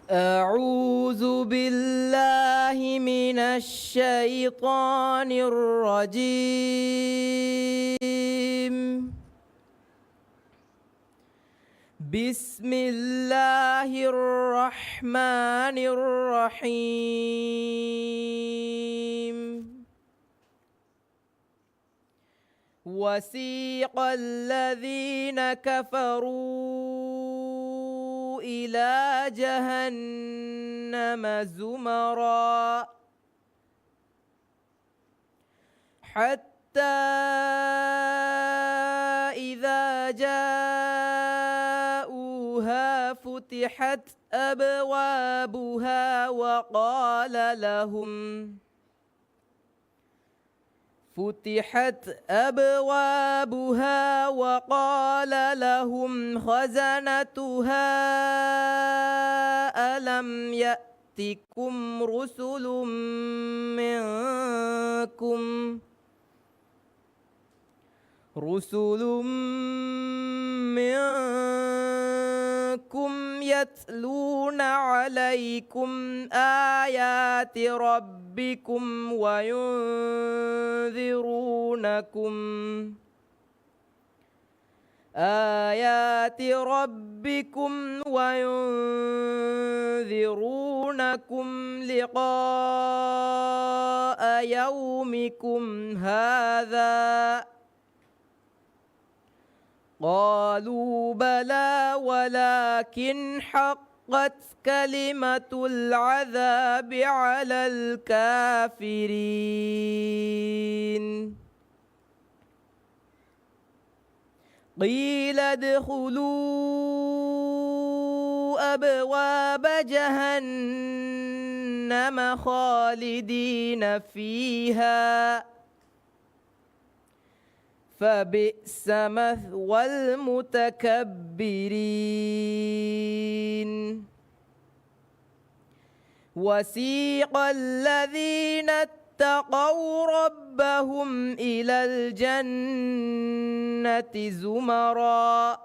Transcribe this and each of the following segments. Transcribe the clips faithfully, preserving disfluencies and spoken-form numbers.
أعوذ بالله من الشيطان الرجيم. بسم الله الرحمن الرحيم. وسيق الذين كفروا إلى جهنم زمرا حتى إذا جاءوها فتحت أبوابها وقال لهم فتحت أبوابها وقال لهم خزنتها ألم يأتكم رسل منكم رسل منكم يتلون عليكم آيات ربكم وينذرونكم آيات ربكم وينذرونكم لقاء يومكم هذا قالوا بلى ولكن حقت كلمة العذاب على الكافرين. قيل ادخلوا أبواب جهنم خالدين فيها فبئس مثوى المتكبرين. وسيق الذين اتقوا ربهم إلى الجنة زمرا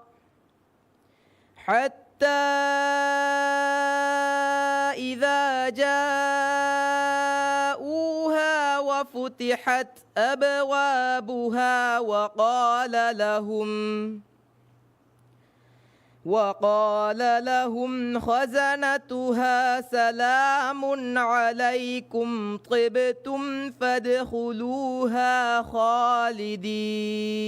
حتى إذا جاءوها وفتحت أبوابها وقال لهم وقال لهم خزنتها سلام عليكم طبتم فادخلوها خالدين.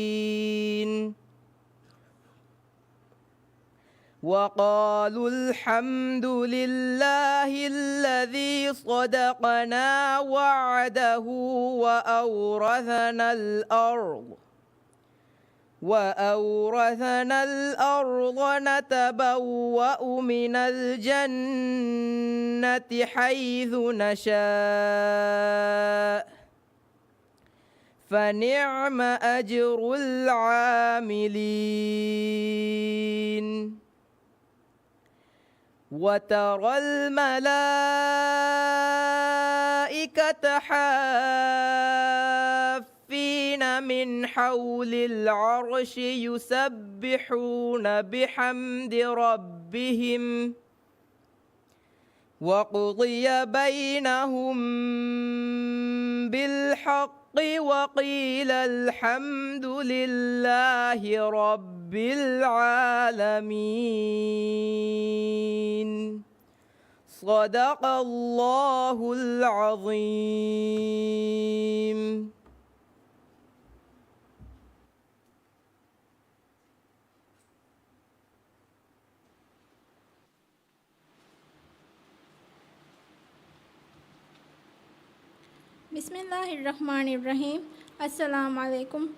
وقالوا الحمد لله الذي صدقنا وعده وأورثنا الأرض وأورثنا الأرض نتبوأ من الجنة حيث نشاء فنعم أجر العاملين. وترى الملائكة حافين من حول العرش يسبحون بحمد ربهم وقضي بينهم بالحق وقيل الحمد لله رب العالمين. صدق الله العظيم. ބިސްމިއްލާހިއްރަޙްމާނިއްރަޙީމް. އައްސަލާމު ޢަލައިކުމް.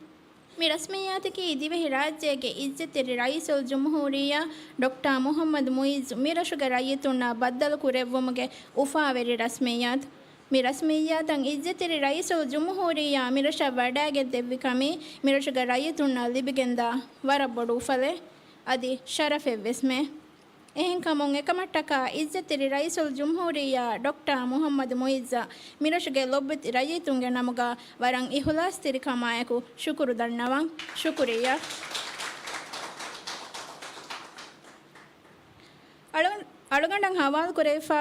މި ރަސްމިއްޔާތަކީ ދިވެހިރާއްޖޭގެ އިއްޒަތްތެރި ރައީސުލްޖުމްހޫރިއްޔާ ޑޮކްޓާ މުޙައްމަދު މުޢިއްޒު މިރަށުގެ ރައްޔިތުންނާ ބައްދަލު ކުރެއްވުމުގެ އުފާވެރި ރަސްމިއްޔާތު. މި ރަސްމިއްޔާތަށް އިއްޒަތްތެރި ރައީސުލްޖުމްހޫރިއްޔާ މިރަށަށް ވަޑައިގެންދެއްވި ކަމީ މިރަށުގެ ރައްޔިތުންނަށް ލިބިގެންދާ ވަރަށް ބޮޑު އުފަލެއް، އަދި ޝަރަފެއްވެސްމެ. އެހެންކަމުން އެކަމަށްޓަކާ އިއްޒަތްތެރި ރައީސުލްޖުމްހޫރިއްޔާ ޑޮކްޓާ މުޙައްމަދު މުޢިއްޒަށް މިރަށުގެ ލޮބުވެތި ރައްޔިތުންގެ ނަމުގަ ވަރަށް އިޚުލާޞްތެރިކަމާއެކު ޝުކުރު ދަންނަވަން. ޝުކުރިއްޔާ. އަޅު-، އަޅުގަނޑަށް ހަވާލުކުރެވިފާ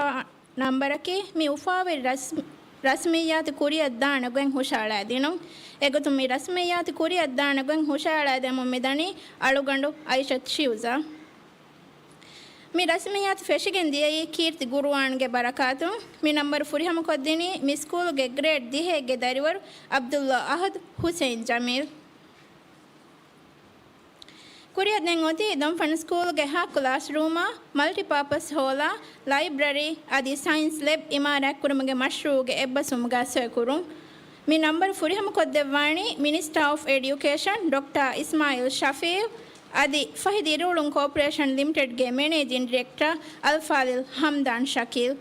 ނަންބަރަކީ މި އުފާވެރި ރަސް-، ރަސްމިއްޔާތު ކުރިއަށްދާނެ ގޮތް ހުށައަޅާދިނުން. އެގޮތުން މި ރަސްމިއްޔާތު ކުރިއަށްދާނެ ގޮތް ހުށައަޅާދެމުން މިދަނީ އަޅުގަނޑު އައިޝަތު ޝިއުޒާ. މި ރަސްމިއްޔާތު ފެށިގެން ދިޔައީ ކީރްތި ގުރުއާންގެ ބަރަކާތުން. މި ނަންބަރު ފުރިހަމަކޮށްދިނީ މި ސްކޫލުގެ ގްރޭޑް ދިހައެއްގެ ދަރިވަރު ޢަބްދުﷲ އަޙަދު ޙުސައިން ޖަމީލް. ކުރިއަށް ދެން އޮތީ ދޮންފަން ސްކޫލުގެ ހަ ކްލާސްރޫމާ، މަލްޓިޕާޕަސް ހޯލާ، ލައިބްރަރީ އަދި ސައިންސް ލެބް އިމާރާތްކުރުމުގެ މަޝްރޫޢުގެ އެއްބަސްވުމުގަ ސޮއިކުރުން. މި ނަންބަރު ފުރިހަމަކޮށްދެއްވާނީ މިނިސްޓާ އޮފް އެޑިއުކޭޝަން ޑޮކްޓާ އިސްމާޢީލް ޝަފީޢު އަދި ފަހި ދިރިއުޅުން ކޯޕަރޭޝަން ލިމިޓެޑްގެ މެނޭޖިން ޑިރެކްޓަރ އަލްފާޟިލް ހަމްދާން ޝަކީލް.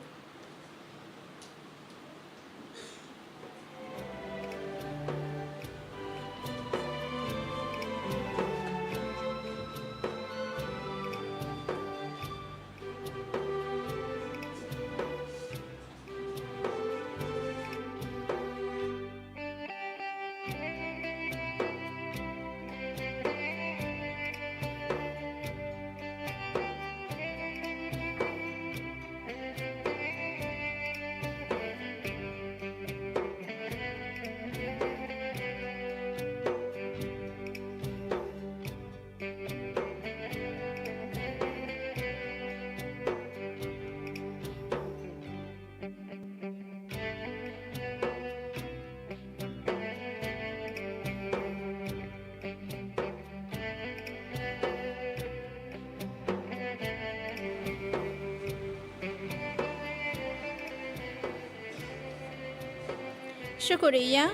ޝުކުރިއްޔާ.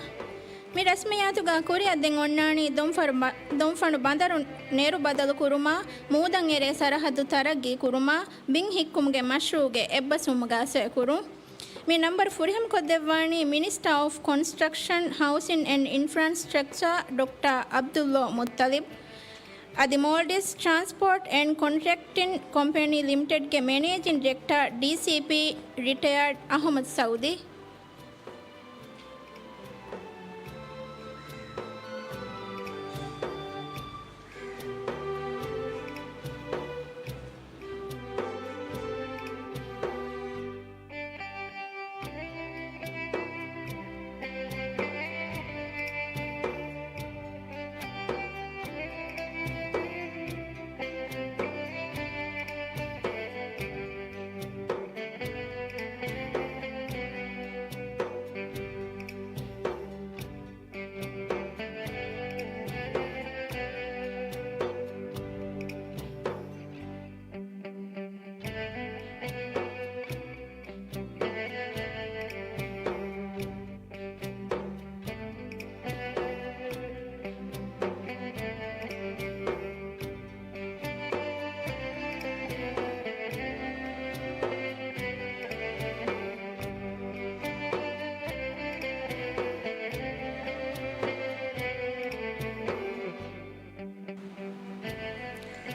މި ރަސްމިއްޔާތުގަ ކުރިއަށް ދެން އޮންނާނީ ދޮންފަނު ބަ-، ދޮންފަނު ބަނދަރު ނެރު ބަދަލު ކުރުމާ، މޫދަށް އެރޭ ސަރަހައްދު ތަރައްގީ ކުރުމާ، ބިން ހިއްކުމުގެ މަޝްރޫޢުގެ އެއްބަސްވުމުގަ ސޮއިކުރުން. މި ނަންބަރު ފުރިހަމަކޮށްދެއްވާނީ މިނިސްޓާ އޮފް ކޮންސްޓްރަކްޝަން، ހައުސިން އެންޑް އިންފްރާންސްޓްރަކްޗާ ޑޮކްޓާ ޢަބްދުﷲ މުއްޠަލިބް. އަދި މޯލްޑިވްސް ޓްރާންސްޕޯޓް އެންޑް ކޮންޓްރެކްޓިން ކޮމްޕެނީ ލިމިޓެޑްގެ މެނޭޖިން ޑިރެކްޓަރ، ޑީސީޕީ، ރިޓަޔާޑް އަޙްމަދު ސައުދީ.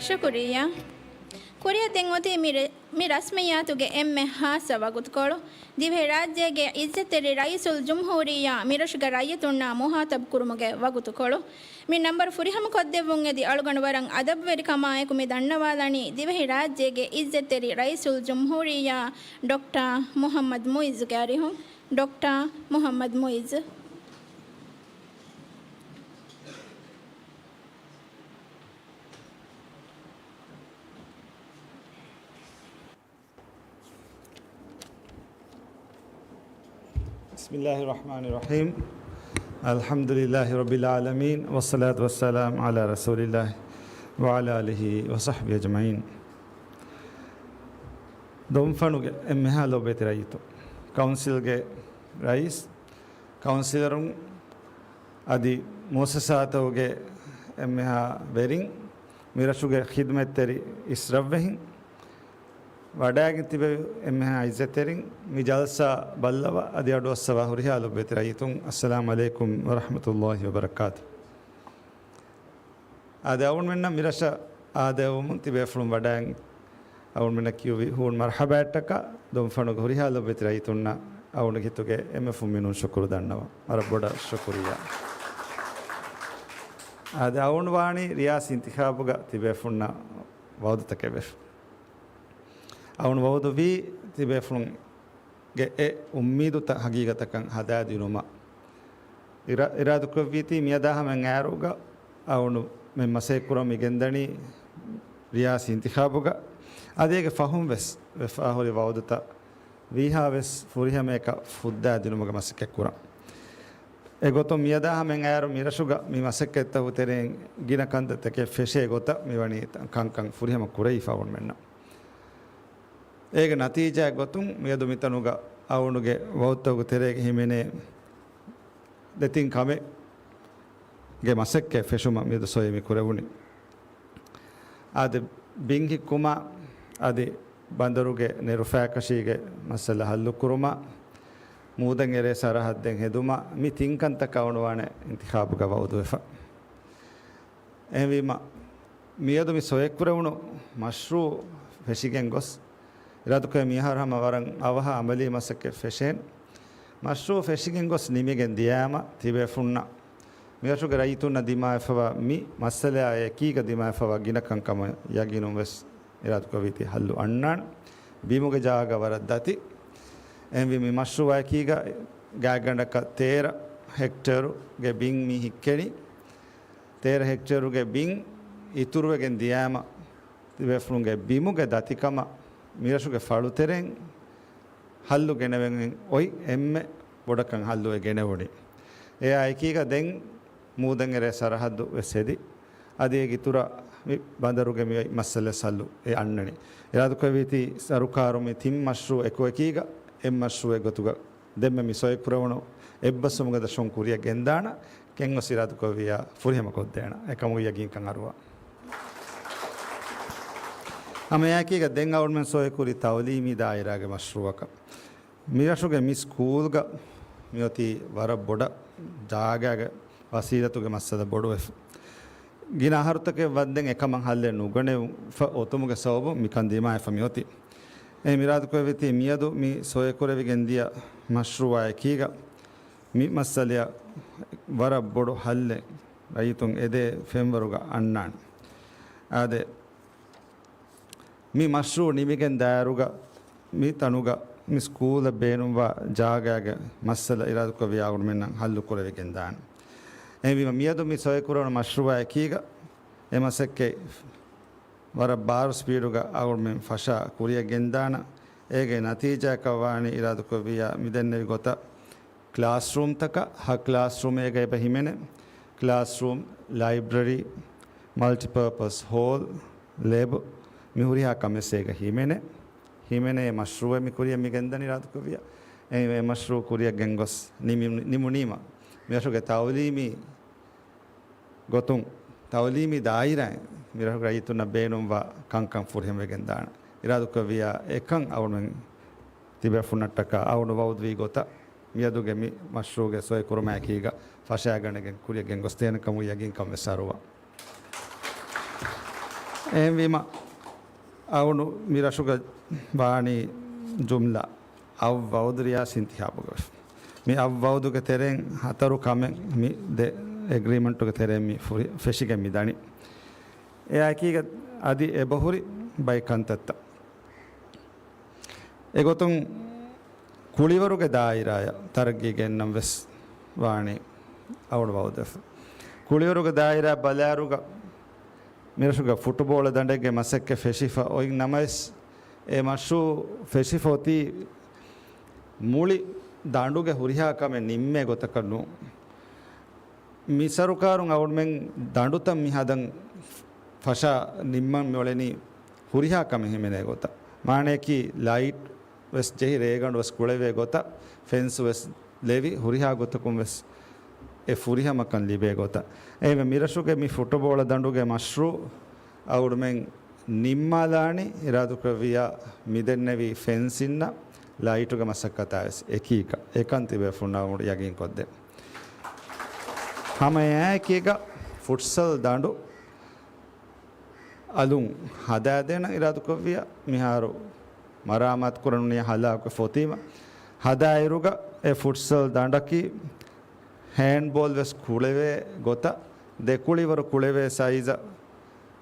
ޝުކުރިއްޔާ. ކުރިއަށް ދެން އޮތީ މި ރެ-، މި ރަސްމިއްޔާތުގެ އެންމެ ހާއްސަ ވަގުތުކޮޅު. ދިވެހިރާއްޖޭގެ އިއްޒަތްތެރި ރައީސުލްޖުމްހޫރިއްޔާ މިރަށުގެ ރައްޔިތުންނާ މުހާތަބް ކުރުމުގެ ވަގުތުކޮޅު. މި ނަންބަރު ފުރިހަމަކޮށްދެއްވުން އެދި އަޅުގަނޑު ވަރަށް އަދަބުވެރިކަމާއެކު މި ދަންނަވާލަނީ ދިވެހިރާއްޖޭގެ އިއްޒަތްތެރި ރައީސުލްޖުމްހޫރިއްޔާ ޑޮކްޓާ މުޙައްމަދު މުޢިއްޒުގެ އަރިހުން. ޑޮކްޓާ މުޙައްމަދު މުޢިއްޒު. بسم الله الرحمن الرحيم. الحمد لله رب العالمين، والصلاة والسلام على رسول الله وعلى آله وصحبه أجمعين. ދޮންފަނުގެ އެންމެހާ ލޯބިވެތި ރައްޔިތު، ކައުންސިލްގެ ރައީސް، ކައުންސިލަރުން އަދި މުއައްސަސާތަކުގެ އެންމެހާ ވެރިން، މިރަށުގެ ޚިދުމަތްތެރި އިސްރަށްވެހިން، ވަޑައިގެން ތިބެވި އެންމެހާ އިއްޒަތްތެރިން، މި ޖަލްސާ ބައްލަވާ އަދި އަޑުއައްސަވާ ހުރިހާ ލޮބުވެތި ރައްޔިތުން، އައްސަލާމު ޢަލައިކުމް ވަރަޙްމަތުﷲ ވަބަރަކާތު. އާދެ، އަޅުގަނޑުމެންނަށް މިރަށަށް އާދެވުމުން ތިބޭފުޅުން ވަޑައިގެން އަޅުގަނޑުމެންނަށް ކިޔުވި ހޫނު މަރްޙަބާއްޓަކާ ދޮންފަނުގެ ހުރިހާ ލޮބުވެތި ރައްޔިތުންނަށް އަޅުގަނޑުގެ ހިތުގެ އެންމެ ފުންމިނުން ޝުކުރު ދަންނަވަން. ވަރަށް ބޮޑަށް ޝުކުރިއްޔާ. އާދެ، އަޅުގަނޑު ވާނީ ރިޔާސީ އިންތިޚާބުގަ ތިބޭފުންނަށް ވަޢުދުތަކެއް ވެފަ. އަޅުން ވައުދުވީ ތިބޭފުޅުންގެ އެ އުއްމީދުތައް ހަގީގަތަކަށް ހަދާދިނުމަށް. އިރާ-، އިރާދުކޮށްވީތީ މިއަދާ ހަމައަށް އައިއިރުގަ އަޅުން މި މަސައްކަތް ކުރަމުން މި ގެންދަނީ ރިޔާސީ އިންތިޚާބުގަ. އަދި އޭގެ ފަހުން ވެސް ވެފާ ހުރި ވައުދުތައް ވީހާވެސް ފުރިހަމައަކަށް ފުއްދާދިނުމުގެ މަސައްކަތް ކުރަން. އެގޮތުން މިއަދާ ހަމައަށް އައިއިރު މިރަށުގަ މި މަސައްކަތްތަކުގެ ތެރެއިން ގިނަ ކަންތައްތަކެއް ފެށޭ ގޮތަށް މިވަނީ ކަންކަން ފުރިހަމަ ކުރެވިފަ އަޅުގަނޑުމެންނަށް. އޭގެ ނަތީޖާއެއް ގޮތުން މިއަދު މިތަނުގަ އަޅުގަނޑުގެ ވައުދުތަކުގެ ތެރޭގަ ހިމެނޭ ދެތިން ކަމެއްގެ މަސައްކަތް ފެށުމަށް މިއަދު ސޮއި މި ކުރެވުނީ. އާދެ، ބިން ހިއްކުމާ، އަދި ބަނދަރުގެ ނެރުފައިކަށީގެ މައްސަލަ ހައްލުކުރުމާ، މޫދަށް އެރޭ ސަރަހައްދެއް ހެދުމާ، މި ތިން ކަންތައް އަޅުގަނޑު ވާނެ އިންތިޚާބުގަ ވައުދުވެފަ. އެހެންވީމަ، މިއަދު މި ސޮއެކުރެވުނު މަޝްރޫއު ފެށިގެން ގޮސް، އިރާދުކުރޭ މިއަހަރު ހަމަ ވަރަށް އަވަހަށް އަމަލީ މަސައްކަތް ފެށޭނެ. މަޝްރޫއު ފެށިގެން ގޮސް ނިމިގެން ދިޔާމަ، ތިބޭފުންނަށް މިރަށުގެ ރައްޔިތުންނަށް ދިމާވެފަވާ މި މައްސަލައާ އެކީގަ ދިމާވެފަވާ ގިނަ ކަންކަމަށް ޔަގީނުން ވެސް އިރާދުކޮށްވީތީ ހައްލު އަންނާނެ. ބިމުގެ ޖާގަ ވަރަށް ދަތި. އެހެންވީ މި މަޝްރޫއާ އެކީގަ ގާތްގަނޑަކަށް ތޭރަ ހެކްޓޭރުގެ ބިން މި ހިއްކެނީ. ތޭރަ ހެކްޓޭރުގެ ބިން އިތުރުވެގެން ދިޔާމަ، ތިބޭފުޅުންގެ ބިމުގެ ދަތިކަމަށް މިރަށުގެ ފަޅުތެރެއިން ހައްލު ގެނެވެން އޮތް އެންމެ ބޮޑަކަށް ހައްލު އެ ގެނެވުނީ. އެއާ އެކީގަ ދެން މޫދަށް އެރޭ ސަރަހައްދު ވެސް ހެދި. އަދި އޭގެ އިތުރަށް މި ބަނދަރުގެ މި މައްސަލަ ހައްލު އެ އަންނަނީ. އިރާދުކޮށްވީތީ ސަރުކާރު މި ތިން މަޝްރޫއު އެކު އެކީގަ އެއް މަޝްރޫއެއް ގޮތުގަ ދެންމެ މި ސޮއެކުރެވުނު އެއްބަސްވުމުގެ ދަށުން ކުރިއަށް ގެންދާނަ ކެން ގޮސް އިރާދުކޮށްވިޔާ ފުރިހަމަ ކޮށްދޭނަ. އެކަމުގެ ޔަގީންކަން އަރުވާ. ހަމައެއާއެކީގަ ދެން އަޅުގަނޑުމެން ސޮއެކުރީ ތައުލީމީ ދާއިރާގެ މަޝްރޫއަކަށް. މިރަށުގެ މި ސްކޫލްގަ މިއޮތީ ވަރަށް ބޮޑަށް ޖާގާގެ ވަސީލަތުގެ މައްސަލަ ބޮޑުވެފަ. ގިނަ އަހަރުތަކެއް ވަންދެން އެކަމަށް ހައްލެއް ނުގަނެވިފަ އޮތުމުގެ ސަބަބުން މިކަން ދިމާވެފަ މިއޮތީ. އެ މިރާދުކުރެވިތީ މިއަދު މި ސޮއެކުރެވިގެން ދިޔަ މަޝްރޫއާ އެކީގަ މި މައްސަލަޔަށް ވަރަށް ބޮޑު ހައްލެއް ރައްޔިތުން އެދޭ ފެންވަރުގަ އަންނާނެ. އާދެ، މި މަޝްރޫއު ނިމިގެން ދާއިރުގަ މި ތަނުގަ މި ސްކޫލަށް ބޭނުންވާ ޖާގާގެ މައްސަލަ އިރާދުކޮށްވި އަޅުގަނޑުމެންނަށް ހައްލު ކުރެވިގެން ދާނެ. އެހެންވީމަ މިއަދު މި ސޮއެކުރެވުނު މަޝްރޫއާ އެކީގަ އެ މަސައްކަތް ވަރަށް ބާރު ސްޕީޑުގަ އަޅުގަނޑުމެން ފަށާ ކުރިއަށް ގެންދާނަ. އޭގެ ނަތީޖާއަކަށް ވާނީ އިރާދުކޮށްވިޔާ މިދެންނެވި ގޮތަށް ކްލާސްރޫމްތަކަށް ހަ ކްލާސްރޫމް އޭގަ އެބަ ހިމެނޭ. ކްލާސްރޫމް، ލައިބްރަރީ، މަލްޓިޕާޕަސް ހޯލް، ލެބް، މި ހުރިހާ ކަމެއް އޭގަ ހިމެނޭ. ހިމެނޭ މަޝްރޫއެއް މި ކުރިއަށް މި ގެންދަނީ އިރާދުކޮށްވިޔާ. އެ، އެ މަޝްރޫއު ކުރިއަށް ގެންގޮސް ނިމި-، ނިމުނީމަ މިރަށުގެ ތައުލީމީ ގޮތުން ތައުލީމީ ދާއިރާއިން މިރަށުގެ ރައްޔިތުންނަށް ބޭނުންވާ ކަންކަން ފުރިހަމަވެގެން ދާނެ. އިރާދުކޮށްވިޔާ އެކަން އަޅުގަނޑުމެން ތިބޭފުންނަށްޓަކާ އަޅުގަނޑު ވައުދުވީ ގޮތަށް މިއަދުގެ މި މަޝްރޫއުގެ ސޮއެ ކުރުމާއެކީގަ ފަށާގަނެގެން ކުރިއަށް ގެންގޮސްދޭނެ ކަމުގެ ޔަގީންކަން ވެސް އަރުވާ. އެހެންވީމަ، އަޅުގަނޑު މި ރަށުގަ ވާނީ ޖުމްލަ އަށް ވައުދު ރިޔާސީ އިންތިޚާބުގަ ވެފަ. މި އަށް ވައުދުގެ ތެރެއިން ހަތަރު ކަމެއް މި ދެ އެގްރީމަންޓުގެ ތެރެއިން މި ފުރި-، ފެށިގެން މި ދަނީ. އެއާއެކީގަ އަދި އެބަހުރި ބައެއް ކަންތައްތައް. އެގޮތުން ކުޅިވަރުގެ ދާއިރާއަށް ތަރައްގީ ގެންނަން ވެސް ވާނީ އަޅުގަނޑު ވައުދުވެފަ. ކުޅިވަރުގެ ދާއިރާ ބަލާއިރުގަ މިރަށުގަ ފުޓުބޯޅަ ދަނޑެއްގެ މަސައްކަތް ފެށިފަ އޮތް ނަމަވެސް، އެ މަޝްރޫއު ފެށިފަ އޮތީ މުޅި ދަނޑުގެ ހުރިހާ ކަމެއް ނިންމޭ ގޮތަކަށް ނޫން. މި ސަރުކާރުން އަޅުގަނޑުމެން ދަނޑުތައް މި ހަދަން ފަށާ ނިންމަން މިއުޅެނީ ހުރިހާ ކަމެއް ހިމެނޭ ގޮތަށް. މާނަޔަކީ ލައިޓް ވެސް ޖެހި ރޭގަނޑު ވެސް ކުޅެވޭ ގޮތަށް، ފެންސް ވެސް ލެވި ހުރިހާ ގޮތަކުން ވެސް އެ ފުރިހަމަކަން ލިބޭ ގޮތަށް. އެހެންވެ މިރަށުގެ މި ފުޓުބޯޅަ ދަނޑުގެ މަޝްރޫއު އަޅުގަނޑުމެން ނިންމާލާނީ އިރާދުކުރެއްވިޔާ މިދެންނެވި ފެންސިންއާ ލައިޓުގެ މަސައްކަތާ ވެސް އެކީގަ އެކަން ތިބޭފުންނަށް އަޅުގަނޑު ޔަގީން ކޮށްދޭ. ހަމަ އެއާއެކީގަ ފުޓްސަލް ދަނޑު އަލުން ހަދާދޭނަން އިރާދުކޮށްވިޔާ މިހާރު މަރާމާތު ކުރަން ނިޔަ ހަލާކު ފޮތީމަ ހަދާއިރުގަ އެ ފުޓްސަލް ދަނޑަކީ ހޭންޑްބޯލް ވެސް ކުޅެވޭ ގޮތަށް، ދެކުޅިވަރު ކުޅެވޭ ސައިޒަށް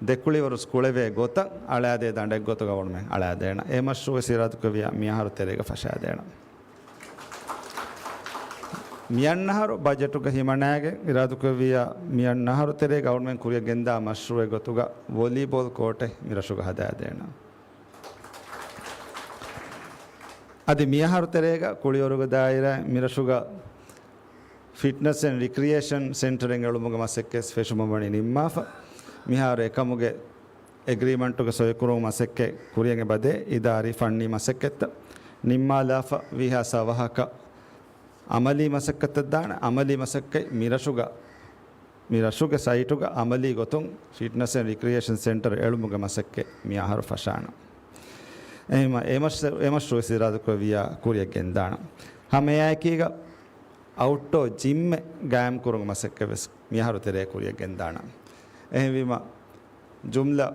ދެކުޅިވަރު ކުޅެވޭ ގޮތަށް އަޅާދޭ ދަނޑެއް ގޮތުގަ އަޅުމެން އަޅާދޭނަން. އެ މަޝްރޫއު ވެސް އިރާދަކުރެއްވިޔާ މިއަހަރު ތެރޭގަ ފަށާދޭނަން. މިއަންނަހަރު ބަޖެޓުގަ ހިމަނާގެން އިރާދަކުރެއްވިޔާ މިއަންނަހަރު ތެރޭގަ އަޅުމެން ކުރިއަށް ގެންދާ މަޝްރޫއެއް ގޮތުގަ ވޮލީބޯލް ކޯޓެއް މިރަށުގަ ހަދާދޭނަން. އަދި މިއަހަރު ތެރޭގަ ކުޅިވަރުގެ ދާއިރާ މިރަށުގަ ފިޓްނަސް އެންޑް ރިކްރިއޭޝަން ސެންޓަރެއް އެޅުމުގެ މަސައްކަތް ފެށުމަށް ވަނީ ނިންމާފަ. މިހާރު އެކަމުގެ އެގްރީމަންޓުގެ ސޮއިކުރުމު މަސައްކަތް ކުރިއަށް އެބަދޭ އިދާރީ ފަންނީ މަސައްކަތްތައް ނިންމާލާފަ ވީހާ ސަވަހަކަށް އަމަލީ މަސައްކަތަށް ދާނެ. އަމަލީ މަސައްކަތް މިރަށުގަ، މިރަށުގެ ސައިޓުގަ އަމަލީ ގޮތުން ފިޓްނަސް އެންޑް ރިކްރިއޭޝަން ސެންޓަރ އެޅުމުގެ މަސައްކަތް މިއަހަރު ފަށާނަން. އެހެންވީމަ އެ މަޝް-، އެ މަޝްރޫއު ވެސް އިރާދަކުރެއްވިޔާ ކުރިއަށް ގެންދާނަން. ހަމައެއާއެކީގަ އައުޓްޑޯ ޖިމްއެއް ގާއިމް ކުރުމުގެ މަސައްކަތް ވެސް މިއަހަރު ތެރޭ ކުރިއަށް ގެންދާނަން. އެހެންވީމަ، ޖުމްލަ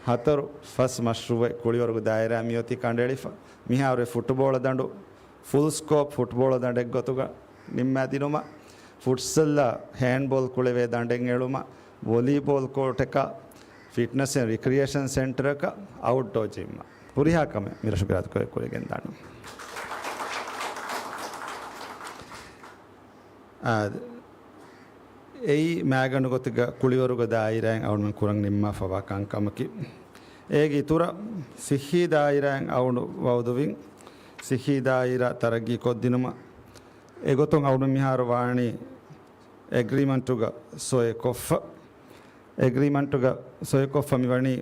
ހަތަރު ފަސް މަޝްރޫއެއް ކުޅިވަރުގެ ދާއިރާ މިއޮތީ ކަނޑައެޅިފަ. މިހާރު އެ ފުޓްބޯޅަ ދަނޑު ފުލް ސްކޯޕް ފުޓްބޯޅަ ދަނޑެއް ގޮތުގަ ނިންމާ ދިނުމަށް، ފުޓްސަލްއާ ހޭންޑްބޯލް ކުޅެވޭ ދަނޑެއް އެޅުމަށް، ވޮލީބޯލް ކޯޓަކަށް، ފިޓްނަސް އެންޑް ރިކްރިއޭޝަން ސެންޓަރަކަށް، އައުޓްޑޯ ޖިމްއަށް، ހުރިހާ ކަމެއް މިރަށުގެ އިރާދަކުރެއްވިޔާ ކުރިއަށް ގެންދާނަން. އާދެ، އެއީ މާގަނޑު ގޮތުގަ ކުޅިވަރުގެ ދާއިރާއިން އަޅުމެން ކުރަން ނިންމާފަވާ ކަންކަމަކީ. އޭގެ އިތުރަށް ސިއްހީ ދާއިރާއިން އަޅުގަނޑު ވައުދުވިން، ސިއްހީ ދާއިރާ ތަރައްގީ ކޮށްދިނުމަށް. އެގޮތުން އަޅުމެން މިހާރު ވާނީ އެގްރީމަންޓުގަ ސޮއި ކޮށްފަ. އެގްރީމަންޓުގަ ސޮއި ކޮށްފަ މިވަނީ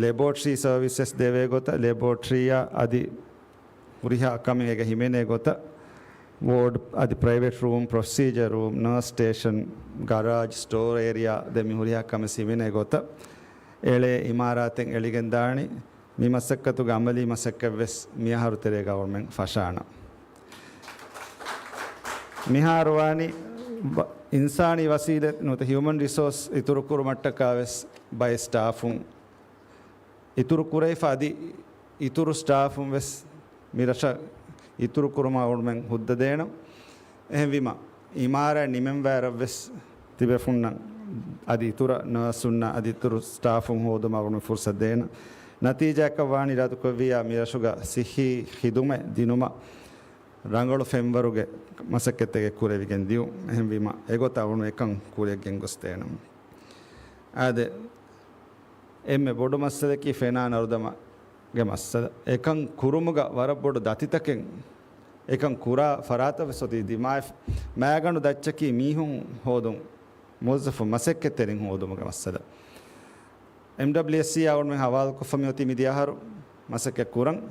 ލެބޯޓްރީ ސަރވިސަސް ދެވޭ ގޮތަށް، ލެބޯޓްރީއާ އަދި ހުރިހާ ކަމެއް އޭގަ ހިމެނޭ ގޮތަށް، ވޯޑް އަދި ޕްރައިވެޓް ރޫމް، ޕްރޮސީޖަރ ރޫމް، ނާސް ސްޓޭޝަން، ގަރާޖް، ސްޓޯ އޭރިއާ ދެ މި ހުރިހާ ކަމެއް ހިމެނޭ ގޮތަށް އެޅޭ އިމާރާތެއް އެޅިގެން ދާނީ. މި މަސައްކަތުގެ އަމަލީ މަސައްކަތް ވެސް މިއަހަރު ތެރޭގަ އަޅުމެން ފަށާނަން. މިހާރު ވާނީ ވަ-، އިންސާނީ ވަސީލަތް ނުވަތަ ހިއުމަން ރިސޯސް އިތުރު ކުރުމަށްޓަކާ ވެސް ބައެއް ސްޓާފުން އިތުރު ކުރެވިފަ އަދި އިތުރު ސްޓާފުން ވެސް މި ރަށަށް އިތުރު ކުރުމަށް އަޅުމެން ހުއްދަ ދޭނަން. އެހެންވީމަ، އިމާރާތް ނިމެން ވައިރަށް ވެސް ތިބޭފުންނަށް އަދި އިތުރަށް ނާސުންނަށް އަދި އިތުރު ސްޓާފުން ހޯދުމަށް އަޅުމެން ފުރުސަތު ދޭނަން. ނަތީޖާއަކަށް ވާނީ އިރާދަކުރެއްވިއްޔާ މި ރަށުގަ ސިއްހީ ޚިދުމަތް ދިނުމަށް ރަނގަޅު ފެންވަރުގެ މަސައްކަތްތަކެއް ކުރެވިގެން ދިޔުން. އެހެންވީމަ، އެގޮތަށް އަޅުމެން އެކަން ކުރިއަށް ގެންގޮސްދޭނަން. އާދެ، އެންމެ ބޮޑު މައްސަލައަކީ ފެނާ ނަރުދަމާގެ މައްސަލަ. އެކަން ކުރުމުގަ ވަރަށް ބޮޑު ދަތިތަކެއް، އެކަން ކުރާ ފަރާތަށް ވެސް އޮތީ ދިމާވެފަ. މާގަނޑު ދައްޗަކީ މީހުން ހޯދުން، މުވައްޒަފު މަސައްކަތްތެރިން ހޯދުމުގެ މައްސަލަ. އެމްޑަބްލިއުއެސްސީ އަޅުމެން ހަވާލުކޮށްފަ މިއޮތީ މިދިޔަ އަހަރު މަސައްކަތް ކުރަން.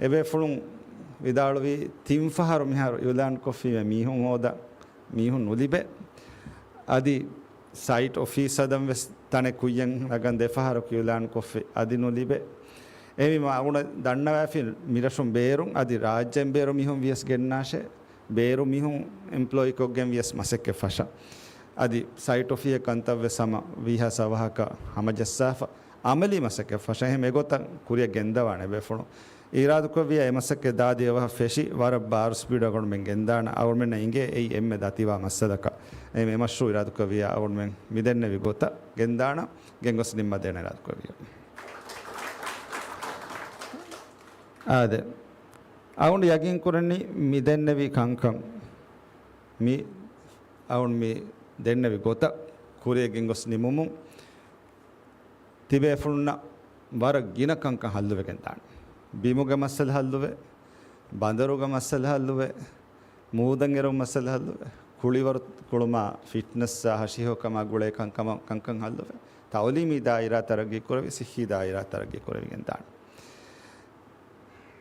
އެބޭފުޅުން ވިދާޅުވީ ތިން ފަހަރު މިހާރު އިއުލާން ކޮށްފީމޭ މީހުން ހޯދަން މީހުން ނުލިބޭ. އަދި ސައިޓް އޮފީސް ހަދަން ވެސް ތަނެއް ކުއްޔަށް ނަގަން ދެ ފަހަރަކު އިއުލާން ކޮށްފި އަދި ނުލިބޭ. އެހެންވީމަ އަޅުގަނޑަށް ދަންނަވައިފި މިރަށުން ބޭރުން އަދި ރާއްޖޭން ބޭރު މީހުން ވިޔަސް ގެންނާށޭ. ބޭރު މީހުން އެމްޕްލޯއީ ކޮށްގެން ވިޔަސް މަސައްކަތް ފަށަން. އަދި ސައިޓް އޮފީހެއް ކަންތައް ވެސް ހަމަ ވީހާ ސަވަހަކަށް ހަމަޖައްސާފަ އަމަލީ މަސައްކަތް ފަށަން އެހެން އެގޮތަށް ކުރިއަށް ގެންދަވާނެ ބޭފުޅުން. އިރާދަކުރެއްވިޔާ އެ މަސައްކަތް ދާދި އެވަހަށް ފެށި ވަރަށް ބާރު ސްޕީޑަށް އަޅުގަނޑުމެން ގެންދާނަން. އަޅުގަނޑުމެންނަށް އިނގޭ އެއީ އެންމެ ދަތިވާ މައްސަލަކަށް. އެ މަޝްރޫއު އިރާދަކުރެއްވިޔާ އަޅުގަނޑުމެން މިދެންނެވި ގޮތަށް ގެންދާނަން، ގެންގޮސް ނިންމަދޭނަން އިރާދަކުރެއްވިޔާ. އާދެ. އަޅުގަނޑު ޔަގީން ކުރަނީ މި ދެންނެވި ކަންކަން މި އަޅުގަނޑު މި ދެންނެވި ގޮތަށް ކުރިއަށް ގެންގޮސް ނިމުމުން ތިބޭފުޅުންނަށް ވަރަށް ގިނަ ކަންކަން ހައްލުވެގެން ދާނެ. ބިމުގެ މައްސަލަ ހައްލުވޭ، ބަނދަރުގެ މައްސަލަ ހައްލުވޭ، މޫދަށް އެރުމުގެ މައްސަލަ ހައްލުވޭ، ކުޅިވަރު ކުޅުމާ، ފިޓްނަސްއާ، ހަށިހައިހައިކަމާ ގުޅޭ ކަންކަމަށް ކަންކަން ހައްލުވޭ، ތައުލީމީ ދާއިރާ ތަރައްގީ ކުރެވި، ސިއްހީ ދާއިރާ ތަރައްގީ ކުރެވިގެން ދާނެ.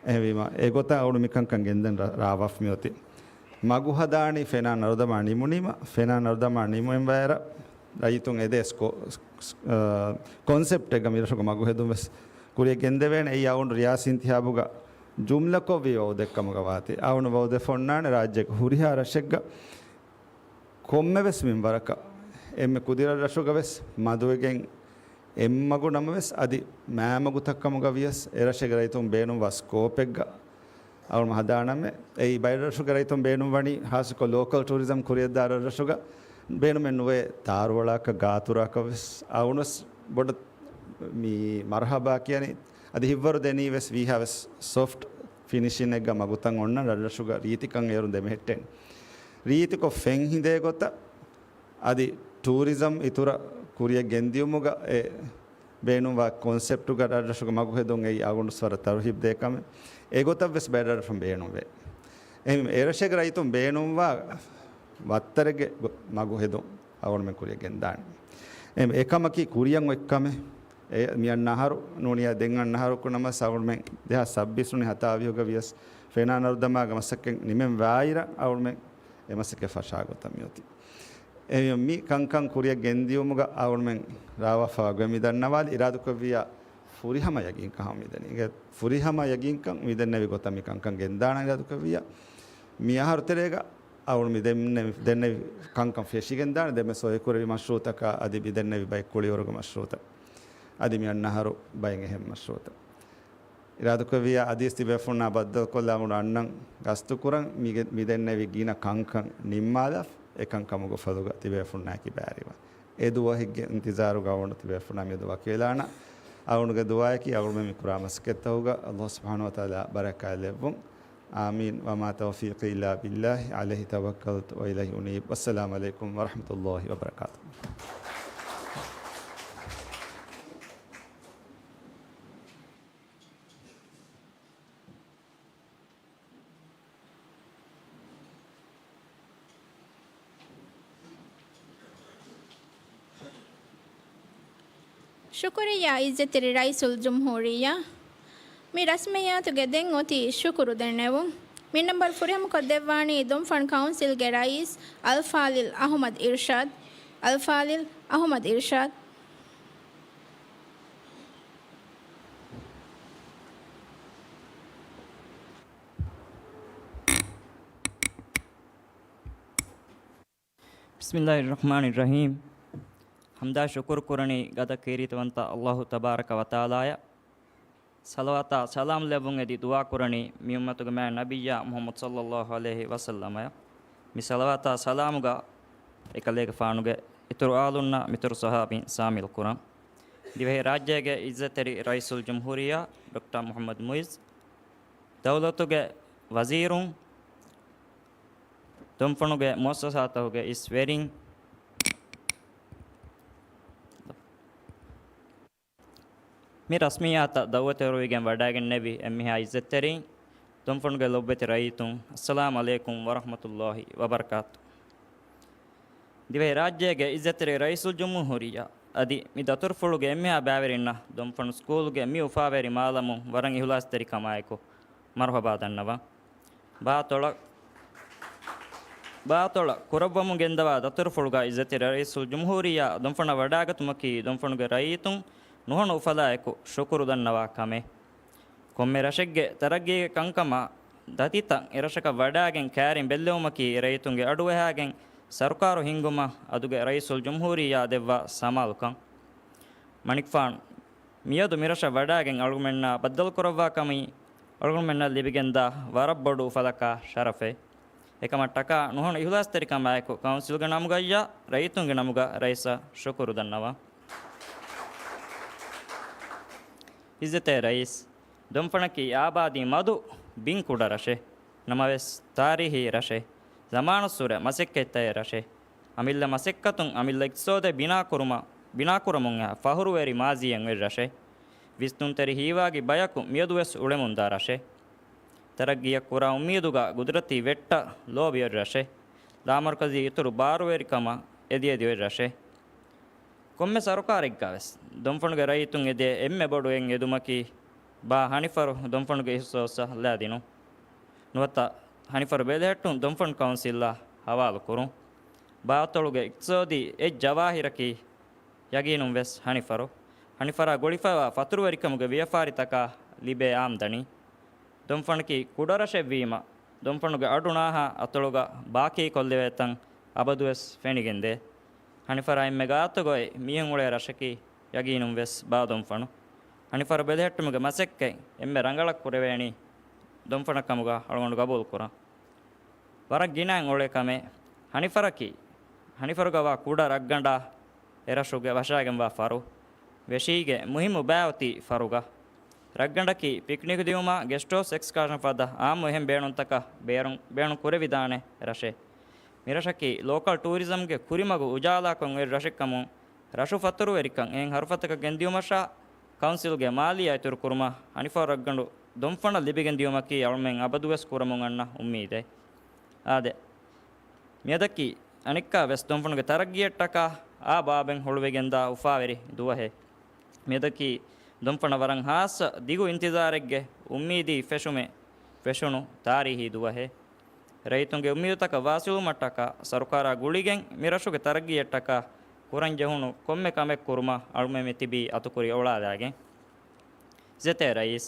އެހެންވީމަ، އެގޮތަށް އަޅުގަނޑު މިކަންކަން ގެންދަން ރާ-، ރާވާފަ މިއޮތީ. މަގު ހަދާނީ ފެނާ ނަރުދަމާ ނިމުނީމަ، ފެނާ ނަރުދަމާ ނިމުއެން ވައިރަށް ރައްޔިތުން އެދޭ ސްކޯ-، ސް-، ސް-، އާ، ކޮންސެޕްޓެއްގަ މިރަށުގަ މަގު ހެދުން ވެސް ކުރިއަށް ގެންދެވޭނެ. އެއީ އަޅުގަނޑު ރިޔާސީ އިންތިހާބުގަ ޖުމްލަކޮށްވީ ވައުދެއްކަމުގަ ވާތީ. އަޅުގަނޑު ވައުދެއް ފޮންނާނެ ރާއްޖޭގެ ހުރިހާ ރަށެއްގަ ކޮންމެވެސް މިންވަރަކަށް އެންމެ ކުދި ރަށްރަށުގަ ވެސް މަދުވެގެން އެއްމަގު ނަމަވެސް އަދި މާމަގުތައްކަމުގަ ވިޔަސް އެރަށެއްގެ ރައްޔިތުން ބޭނުންވާ ސްކޯޕެއްގަ އަޅުގަނޑު ހަދާނަމޭ. އެއީ ބައެއް ރަށުގެ ރައްޔިތުން ބޭނުންވަނީ ހާއްސަކޮށް ލޯކަލް ޓޫރިޒަމް ކުރިއަށްދާ ރަށްރަށުގަ ބޭނުމެއް ނުވޭ ތާރުއަޅާކަށް ގާތުރާކަށް ވެސް. އަޅުގަނޑު ވެސް ބޮޑަށް މި މަރުހަބާ ކިޔަނީ. އަދި ހިތްވަރު ދެނީ ވެސް ވީހާ ވެސް ސޮފްޓް ފިނިޝިންއެއްގަ މަގުތައް އޮންނަ ރަށްރަށުގަ ރީތިކަން އޭރުން ދެމެހެއްޓެން. ރީތިކޮށް ފެން ހިނދޭ ގޮތަށް އަދި ޓޫރިޒަމް އިތުރަށް ކުރިއަށް ގެންދިޔުމުގަ އެ ބޭނުންވާ ކޮންސެޕްޓުގަ ރަށްރަށުގަ މަގު ހެދުން އެއީ އަޅުގަނޑު ވަރަށް ތަރުހީބު ދޭ ކަމެއް. އެގޮތަށް ވެސް ބައެއް ރަށްރަށުން ބޭނުންވޭ. އެހެން އެރަށެއްގެ ރައްޔިތުން ބޭނުންވާ ވައްތަރެއްގެ ގޮ-، މަގު ހެދުން އަޅުގަނޑުމެން ކުރިއަށް ގެންދާނެ. އެ-، އެކަމަކީ ކުރިއަށް އޮތް ކަމެއް. އެ މި އަންނަ އަހަރު ނޫނިޔާ ދެން އަންނަ އަހަރު ނަމަ އަޅުގަނޑުމެން ދެހާސް ސައްބީސް ނޫނީ ހަތާވީހުގަ ވިޔަސް ފެނާ ނަރުދަމާގެ މަސައްކަތް ނިމެން ވާއިރަށް އަޅުގަނޑުމެން އެ މަސައްކަތް ފަށާ ގޮތަށް މިއޮތީ. އެ މި ކަންކަން ކުރިއަށް ގެންދިޔުމުގަ އަޅުގަނޑުމެން ރާވާފަވާ ގޮތް މި ދަންނަވާލި. އިރާދުކޮށްވިއްޔާ ފުރިހަމަ ޔަގީންކަން ހަމަ މި ދެނީ. އިނގޭ ފުރިހަމަ ޔަގީންކަން މި ދެންނެވި ގޮތަށް މި ކަންކަން ގެންދާނަން އިރާދުކޮށްވިއްޔާ މި އަހަރު ތެރޭގަ އަޅުގަނޑު މި ދެންނެވި، ދެންނެވި ކަންކަން ފެށިގެންދާނެ. ދެންމެ ސޮއިކުރެވި މަޝްރޫއުތަކާ އަދި މި ދެންނެވި ބައެއް ކުޅިވަރުގެ މަޝްރޫއުތައް އަދި މި އަންނަ އަހަރު ބައެއް އެހެން މަޝްރޫއުތައް. އިރާދުކޮށްވިއްޔާ އަދިވެސް ތިބޭފުންނާ ބައްދަލުކޮށްލާ އަޅުގަނޑު އަންނަން ގަސްތުކުރަން މިގެ-، މި ދެންނެވި ގިނަ ކަންކަން ނިންމާލާފަ އެކަންކަމުގެ ފަދުގަ ތިބޭފުންނާއެކީ ބައިވެރިވާން. އެ ދުވަހެއްގެ އިންތިޒާރުގަ އަޅުގަނޑު ތިބޭފުންނާ މިއަދު ވަކިވެލާނަން. އަޅުގަނޑުގެ ދުޢާއަކީ އަޅުގަނޑުމެން މި ކުރާ މަސައްކަތްތަކުގަ ﷲ ސުބްޙާނަހޫ ވަތަޢާލާ ބަރަކާތް ލެއްވުން. އާމީން. وما توفيقي إلا بالله عليه توكلت وإليه أنيب. والسلام عليكم ورحمة الله وبركاته. ޝުކުރިއްޔާ އިއްޒަތްތެރި ރައީސުލްޖުމްހޫރިއްޔާ. މި ރަސްމިއްޔާތުގެ ދެން އޮތީ ޝުކުރު ދެންނެވުން. މި ނަންބަރު ފުރިހަމަކޮށްދެއްވާނީ ދޮންފަން ކައުންސިލްގެ ރައީސް އަލްފާޟިލް އަޙުމަދު އިރްޝާދް. އަލްފާޟިލް އަޙުމަދު އިރްޝާދް. ބިސްމިއްލާހިއްރަޙްމާނިއްރަޙީމް. ޙަމްދާ ޝުކުރު ކުރަނީ ގަދަ ކީރިތިވަންތަ ﷲ ތަބާރަކަ ވަތަޢާލާއަށް. ޞަލަވާތާ ސަލާމް ލެއްވުން އެދި ދުޢާ ކުރަނީ މި އުއްމަތުގެ މާތް ނަބިއްޔާ މުޙައްމަދު ޞައްލައްލާހު ޢަލައިހި ވަސައްލަމައަށް. މި ޞަލަވާތާ ސަލާމުގަ އެކަލޭގެފާނުގެ އިތުރު އާލުންނާ މިތުރު ޞަޙާބީން ޝާމިލް ކުރަން. ދިވެހިރާއްޖޭގެ އިއްޒަތްތެރި ރައީސުލްޖުމްހޫރިއްޔާ ޑޮކްޓަރ މުޙައްމަދު މުޢިއްޒު، ދައުލަތުގެ ވަޒީރުން، ދޮންފަނުގެ މުއައްސަސާތަކުގެ އިސް ވެރިން، މި ރަސްމިއްޔާތަށް ދަޢުވަތުވެރިވެގެން ވަޑައިގެންނެވި އެންމެހާ އިއްޒަތްތެރިން، ދޮންފަނުގެ ލޮބުވެތި ރައްޔިތުން، އައްސަލާމް ޢަލައިކުމް ވަރަޙްމަތުﷲ ވަބަރަކާތު. ދިވެހިރާއްޖޭގެ އިއްޒަތްތެރި ރައީސުލްޖުމްހޫރިއްޔާ އަދި މި ދަތުރުފުޅުގެ އެންމެހާ ބައިވެރިންނަށް ދޮންފަނު ސްކޫލްގެ މި އުފާވެރި މާލަމުން ވަރަށް އިހުލާސްތެރިކަމާއެކު މަރުޙަބާ ދަންނަވަން. ބާތޮޅަށް، ބާތޮޅަށް ކުރައްވަމުން ގެންދަވާ ދަތުރުފުޅުގަ އިއްޒަތްތެރި ރައީސުލްޖުމްހޫރިއްޔާ ދޮންފަނަށް ވަޑައިގަތުމަކީ ދޮންފަނުގެ ރައްޔިތުން ނުހަނު އުފަލާއެކު ޝުކުރު ދަންނަވާ ކަމެއް. ކޮންމެ ރަށެއްގެ ތަރައްގީގެ ކަންކަމާ ދަތިތައް އެރަށަކަށް ވަޑައިގެން ކައިރިން ބެއްލެވުމަކީ އެރައްޔިތުންގެ އަޑުއެހާގެން ސަރުކާރު ހިންގުމަށް އަދުގެ ރައީސުލްޖުމްހޫރިއްޔާ ދެއްވާ ސަމާލުކަން. މަނިކުފާނު މިއަދު މިރަށަށް ވަޑައިގެން އަޅުގަނޑުމެންނާ ބައްދަލުކުރައްވާ ކަމީ އަޅުގަނޑުމެންނަށް ލިބިގެންދާ ވަރަށް ބޮޑު އުފަލަކާ ޝަރަފެއް. އެކަމަށްޓަކާ ނުހަނު އިހުލާސްތެރިކަމާއެކު ކައުންސިލްގެ ނަމުގައްޔާ ރައްޔިތުންގެ ނަމުގަ ރައީސަށް ޝުކުރު ދަންނަވަން. އިއްޒަތްތެރި ރައީސް، ދޮންފަނަކީ އާބާދީ މަދު ބިން ކުޑަ ރަށެއް. ނަމަވެސް، ތާރީހީ ރަށެއް، ޒަމާނުއްސުރެ މަސައްކަތްތައް ރަށެއް. އަމިއްލަ މަސައްކަތުން އަމިއްލަ އިޤްތިޞާދެއް ބިނާކުރުމަށް، ބިނާކުރަމުން އައި ފަޚުރުވެރި މާޒީއެއް އޮތް ރަށެއް. ވިސްނުންތެރި ހީވާގި ބަޔަކު މިއަދުވެސް އުޅެމުންދާ ރަށެއް. ތަރައްގީއަށް ކުރާ އުއްމީދުގަ ގުދުރަތީ ވެއްޓަށް ލޯބި އޮތް ރަށެއް. ލާމަރުކަޒީ އިތުރު ބާރުވެރިކަމަށް އެދި އެދި އޮތް ރަށެއް. ކޮންމެ ސަރުކާރެއްގަވެސް ދޮންފަނުގެ ރައްޔިތުން އެދޭ އެންމެ ބޮޑު އެއް އެދުމަކީ، ބާ ހަނިފަރު ދޮންފަނުގެ އިހްސާސަށް ލަދިނުން. ނުވަތަ ހަނިފަރު ބެލެހެއްޓުން ދޮންފަން ކައުންސިލްއާ ހަވާލުކުރުން. ބާތޮޅުގެ އިޤްތިޞާދީ އެއް ޖަވާހިރަކީ، ޔަގީނުން ވެސް ހަނިފަރު. ހަނިފަރާ ގުޅިފައިވާ ފަތުރުވެރިކަމުގެ ވިޔަފާރިތަކާ ލިބޭ އާމްދަނީ. ދޮންފަނަކީ ކުޑަރަށެއްވީމަ، ދޮންފަނުގެ އަޑުނާހާ އަތޮޅުގަ ބާކީކޮށްލެވޭތަން އަބަދުވެސް ފެނިގެންދޭ. ހަނިފަރާ އެންމެ ގާތުގައި މީހުން އުޅޭ ރަށަކީ ޔަގީނުން ވެސް ބާ ދޮންފަނު. ހަނިފަރު ބެލެހެއްޓުމުގެ މަސައްކަތް އެންމެ ރަނގަޅަށް ކުރެވޭނީ ދޮންފަނަށް ކަމުގަ އަޅުގަނޑު ގަބޫލުކުރަން. ވަރަށް ގިނައިން އުޅޭ ކަމެއް. ހަނިފަރަކީ ހަނިފަރުގަވާ ކުޑަ ރަށްގަނޑާ އެރަށުގެ ވަށާގެންވާ ފަރު. ވެށީގެ މުހިއްމު ބައި އޮތީ ފަރުގަ. ރަށްގަނޑަކީ ޕިކްނިކް ދިއުމާ ގެސްޓް ހައުސް އެކްސްކާޝަން ފަދަ އާއްމު އެހެން ބޭނުންތަކަށް ބޭރުން، ބޭނުން ކުރެވިދާނެ ރަށެއް. މިރަށަކީ ލޯކަލް ޓޫރިޒަމްގެ ކުރިމަގު އުޖާލާކޮށް އޮތް ރަށެއްކަމުން، ރަށު ފަތުރުވެރިކަން އެހެން ހަރުފަތަކަށް ގެންދިއުމަށާ، ކައުންސިލްގެ މާލިޔާ އިތުރު ކުރުމަށް ހަނިފަރު ރަށްގަނޑު ދޮންފަނަށް ލިބިގެން ދިއުމަކީ އަޅުމެން އަބަދުވެސް ކުރަމުން އަންނަ އުއްމީދެއް. އާދެ، މިއަދަކީ އަނެއްކާވެސް ދޮންފަނުގެ ތަރައްގީއަށްޓަކާ އާ ބާބެން ހުޅުވިގެންދާ އުފާވެރި ދުވަހެއް. މިއަދަކީ ދޮންފަނަށް ވަރަށް ހާއްސަ ދިގު އިންތިޒާރެއްގެ އުއްމީދީ ފެށުމެއް ފެށުނު ތާރީހީ ދުވަހެއް. ރައްޔިތުންގެ އުއްމީދުތަކަށް ވާސިލުވުމަށްޓަކާ ސަރުކާރާ ގުޅިގެން މި ރަށުގެ ތަރައްގީއަށްޓަކާ ކުރަން ޖެހުނު ކޮންމެ ކަމެއް ކުރުމަށް އަޅުމެން މި ތިބީ އަތުކުރި އޮޅާލާގެން. އިއްޒަތްތެރި ރައީސް،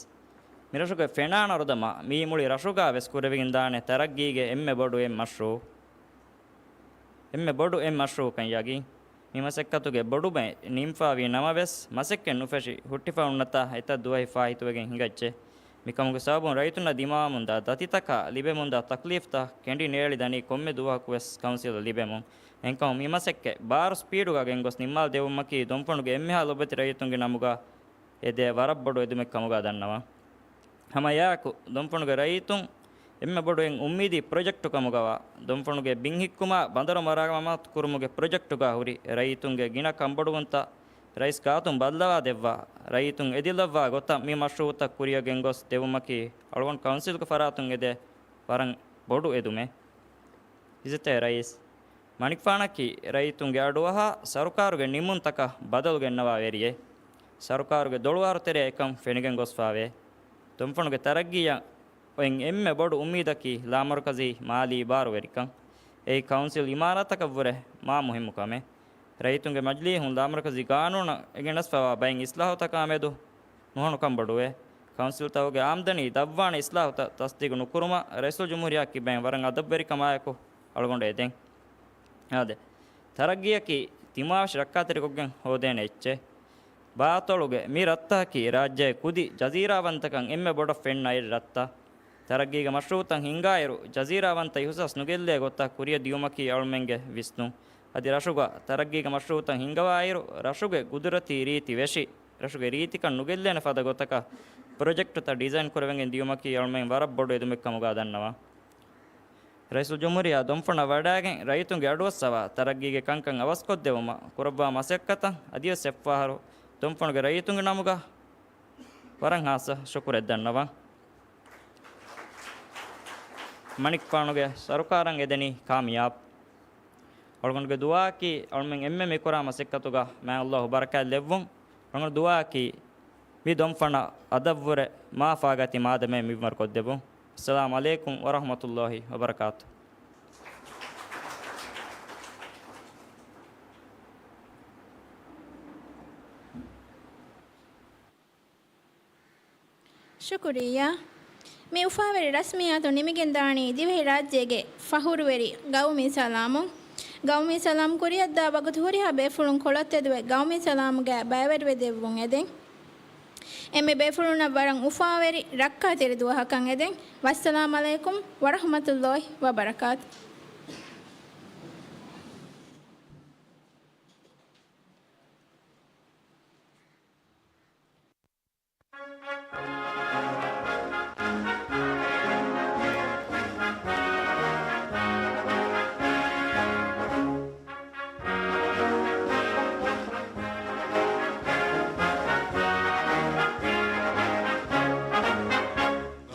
މިރަށުގެ ފެނާނަ އަރުދަމާ މީ މުޅި ރަށުގާވެސް ކުރެވިގެންދާނެ ތަރައްގީގެ އެންމެ ބޮޑު އެއް މަޝްރޫއު، އެންމެ ބޮޑު އެއް މަޝްރޫއުކަން ޔަގީން. މި މަސައްކަތުގެ ބޮޑުމެ ނިންފާވީ ނަމަވެސް، މަސައްކަތް ނުފެށި ހުއްޓިފަ ހުންނަތާ އެތައް ދުވަހެއް ފާހިތުވެގެން ހިނގައްޖެ. މިކަމުގެ ސަބަބުން ރައްޔިތުންނަށް ދިމާވަމުންދާ ދަތިތަކާ ލިބެމުންދާ ތަކްލީފްތައް ކެނޑި ނޭޅި ދަނީ ކޮންމެ ދުވަހަކުވެސް ކައުންސިލަށް ލިބެމުން. އެހެންކަމުން މި މަސައްކަތް ބާރު ސްޕީޑުގަ ގެންގޮސް ނިންމާލަދެއްވުމަކީ ދޮންފަނުގެ އެންމެހާ ލޮބުވެތި ރައްޔިތުންގެ ނަމުގަ އެދޭ ވަރަށް ބޮޑު އެދުމެއް ކަމުގަ ދަންނަވަން. ހަމަ އެއާއެކު، ދޮންފަނުގެ ރައްޔިތުން އެންމެ ބޮޑު އެއް އުއްމީދީ ޕްރޮޖެކްޓު ކަމުގަވާ، ދޮންފަނުގެ ބިން ހިއްކުމާ ބަނދަރު މަރާމާތު ކުރުމުގެ ޕްރޮޖެކްޓުގަ ހުރި ރައްޔިތުންގެ ގިނަ ކަންބޮޑުވުންތައް ރައީސް ގާތުން ބައްލަވާ ދެއްވާ، ރައްޔިތުން އެދިލައްވާ ގޮތަށް މި މަޝްރޫއުތައް ކުރިއަށް ގެންގޮސް ދެއްވުމަކީ އަޅުގަނޑު ކައުންސިލްގެ ފަރާތުން އެދޭ ވަރަށް ބޮޑު އެދުމެއް. އިއްޒަތްތެރި ރައީސް، މަނިކުފާނަކީ ރައްޔިތުންގެ އަޑުއަހާ ސަރުކާރުގެ ނިންމުންތަކަށް ބަދަލު ގެންނަވާ ވެރިއެއް. ސަރުކާރުގެ ދޮޅުވާރު ތެރެއަށް އެކަން ފެނިގެން ގޮސްފާވޭ. ދޮންފަނުގެ ތަރައްގީއަށް އޮތް އެންމެ ބޮޑު އުއްމީދަކީ ލާމަރުކަޒީ މާލީ ބާރުވެރިކަން. އެއީ ކައުންސިލް އިމާރާތަކަށްވުރެ މާ މުހިއްމު ކަމެއް. ރައްޔިތުންގެ މަޖިލީހުން ލާމަރުކަޒީ ގާނޫނަށް ގެނެސްފަވާ ބައެއް އިސްލާހުތަކާމެދު ނުހަނުކަން ބޮޑުވޭ. ކައުންސިލްތަކުގެ އާމްދަނީ ދަށްވާނެ އިސްލާހުތައް ތަސްދީގު ނުކުރުމަށް ރައީސުލްޖުމްހޫރިއްޔާ ކިބައިން ވަރަށް އަދަބުވެރިކަމާއެކު އަޅުގަނޑު އެދެން. އާދެ، ތަރައްގީއަކީ ތިމާވެށި ރައްކާތެރިކޮށްގެން ހޯދޭނެ އެއްޗެއް. ބާތޮޅުގެ މި ރަށްތަކަކީ ރާއްޖޭގެ ކުދި ޖަޒީރާވަންތަކަން އެންމެ ބޮޑަށް ފެންނަ އެއް ރަށްތައް. ތަރައްގީގެ މަޝްރޫއުތައް ހިންގާއިރު، ޖަޒީރާވަންތަ އިހުސާސް ނުގެއްލޭ ގޮތަށް ކުރިއަށް ދިޔުމަކީ އަޅުމެންގެ ވިސްނުން. އަދި ރަށުގަ ތަރައްގީގެ މަޝްރޫއުތައް ހިންގަވާއިރު، ރަށުގެ ގުދުރަތީ ރީތި ވެށި، ރަށުގެ ރީތިކަން ނުގެއްލޭނެ ފަދަ ގޮތަކަށް ޕްރޮޖެކްޓުތައް ޑިޒައިން ކުރެވެން ދިޔުމަކީ އަޅުމެން ވަރަށް ބޮޑު އެދުމެއް ކަމުގަ ދަންނަވަން. ރައީސުލްޖުމްހޫރިއްޔާ ދޮންފަނަށް ވަޑައިގެން ރައްޔިތުންގެ އަޑުއައްސަވާ، ތަރައްގީގެ ކަންކަން އަވަސްކޮށްދެއްވުމަށް ކުރައްވާ މަސައްކަތަށް އަދިވެސް އެއްފަހަރު ދޮންފަނުގެ ރައްޔިތުންގެ ނަމުގަ ވަރަށް ހާއްސަ ޝުކުރެއް ދަންނަވަން. މަނިކުފާނުގެ ސަރުކާރަށް އެދެނީ ކާމިޔާބު. އަޅުގަނޑުގެ ދުޢާއަކީ އަޅުމެން އެންމެ މިކުރާ މަސައްކަތުގަ މާތް ﷲ ބަރަކާތް ލެއްވުން. އަޅުގަނޑު ދުޢާއަކީ މި ދޮންފަނަށް އަދަށްވުރެ މާ ފާގަތި މާދަމައެއް މިންވަރު ކޮށްދެއްވުން. އައްސަލާމު ޢަލައިކުމް ވަރަޙްމަތުﷲ ވަބަރަކާތު. ޝުކުރިއްޔާ. މި އުފާވެރި ރަސްމިއްޔާތު ނިމިގެންދާނީ ދިވެހިރާއްޖޭގެ ފަޚުރުވެރި ގައުމީ ސަލާމުން. ގައުމީ ސަލާމް ކުރިއަށްދާ ވަގުތު ހުރިހާ ބޭފުޅުން ކޮޅަށްތެދުވެ ގައުމީ ސަލާމުގައި ބައިވެރިވެ ދެއްވުން އެދެން. އެންމެ ބޭފުޅުންނަށް ވަރަށް އުފާވެރި ރައްކާތެރި ދުވަހަކަށް އެދެން. ވައްސަލާމް ޢަލައިކުމް ވަރަޙްމަތުﷲ ވަބަރަކާތު.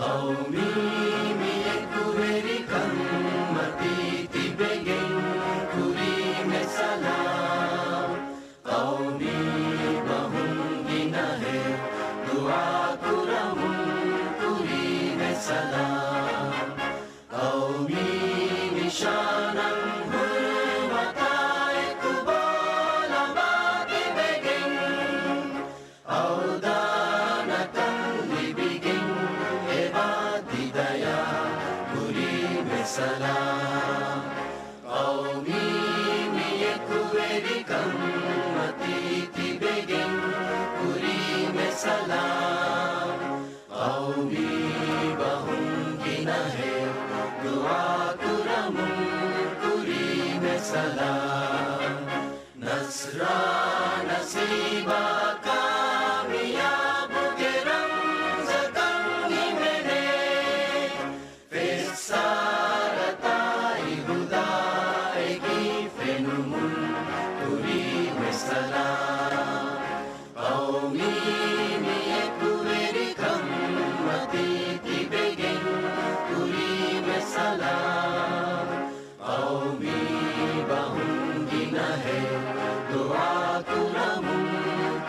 ޤައުމީ މި އެކުވެރިކަންމަތީ ތިބެގެން ކުރީމެ ސަލާމް. ޤައުމީ ބަހުން ގިނަހެއް ދުޢާކުރަމުން ކުރީމެ ސަލާމް. ޤައުމީ ނިޝާނަށް ހުރުމަތާ އެކު ބޯލަމާ ތިބެގެން އަވްދާނަކަން ލިބިގެން އެބާ ތިދަޔާ ކުރީމެ ސަލާމް. ޤައުމީ މި އެކުވެރިކަންމަތީ ތިބެގެން ކުރީމެ ސަލާމް. ޤައުމީ ބަހުން ގިނަހެއް ދުޢާކުރަމުން ކުރީމެ ސަލާމް. ރާ ނަސީބާ ކާމިޔާބުގެ ރަމްޒަކަށް ހިމެނޭ. ފެއްސާރަތާއި ހުދާއެކީ ފެނުމުން ކުރީމެ ސަލާ. ޤައުމީ މި އެކުވެރިކަން މަތީ ތިބެގެން ކުރީމެ ސަލާ. ޤައުމީ ބަހުން ގިނަހެއް ދުޢާ ކުރަމުން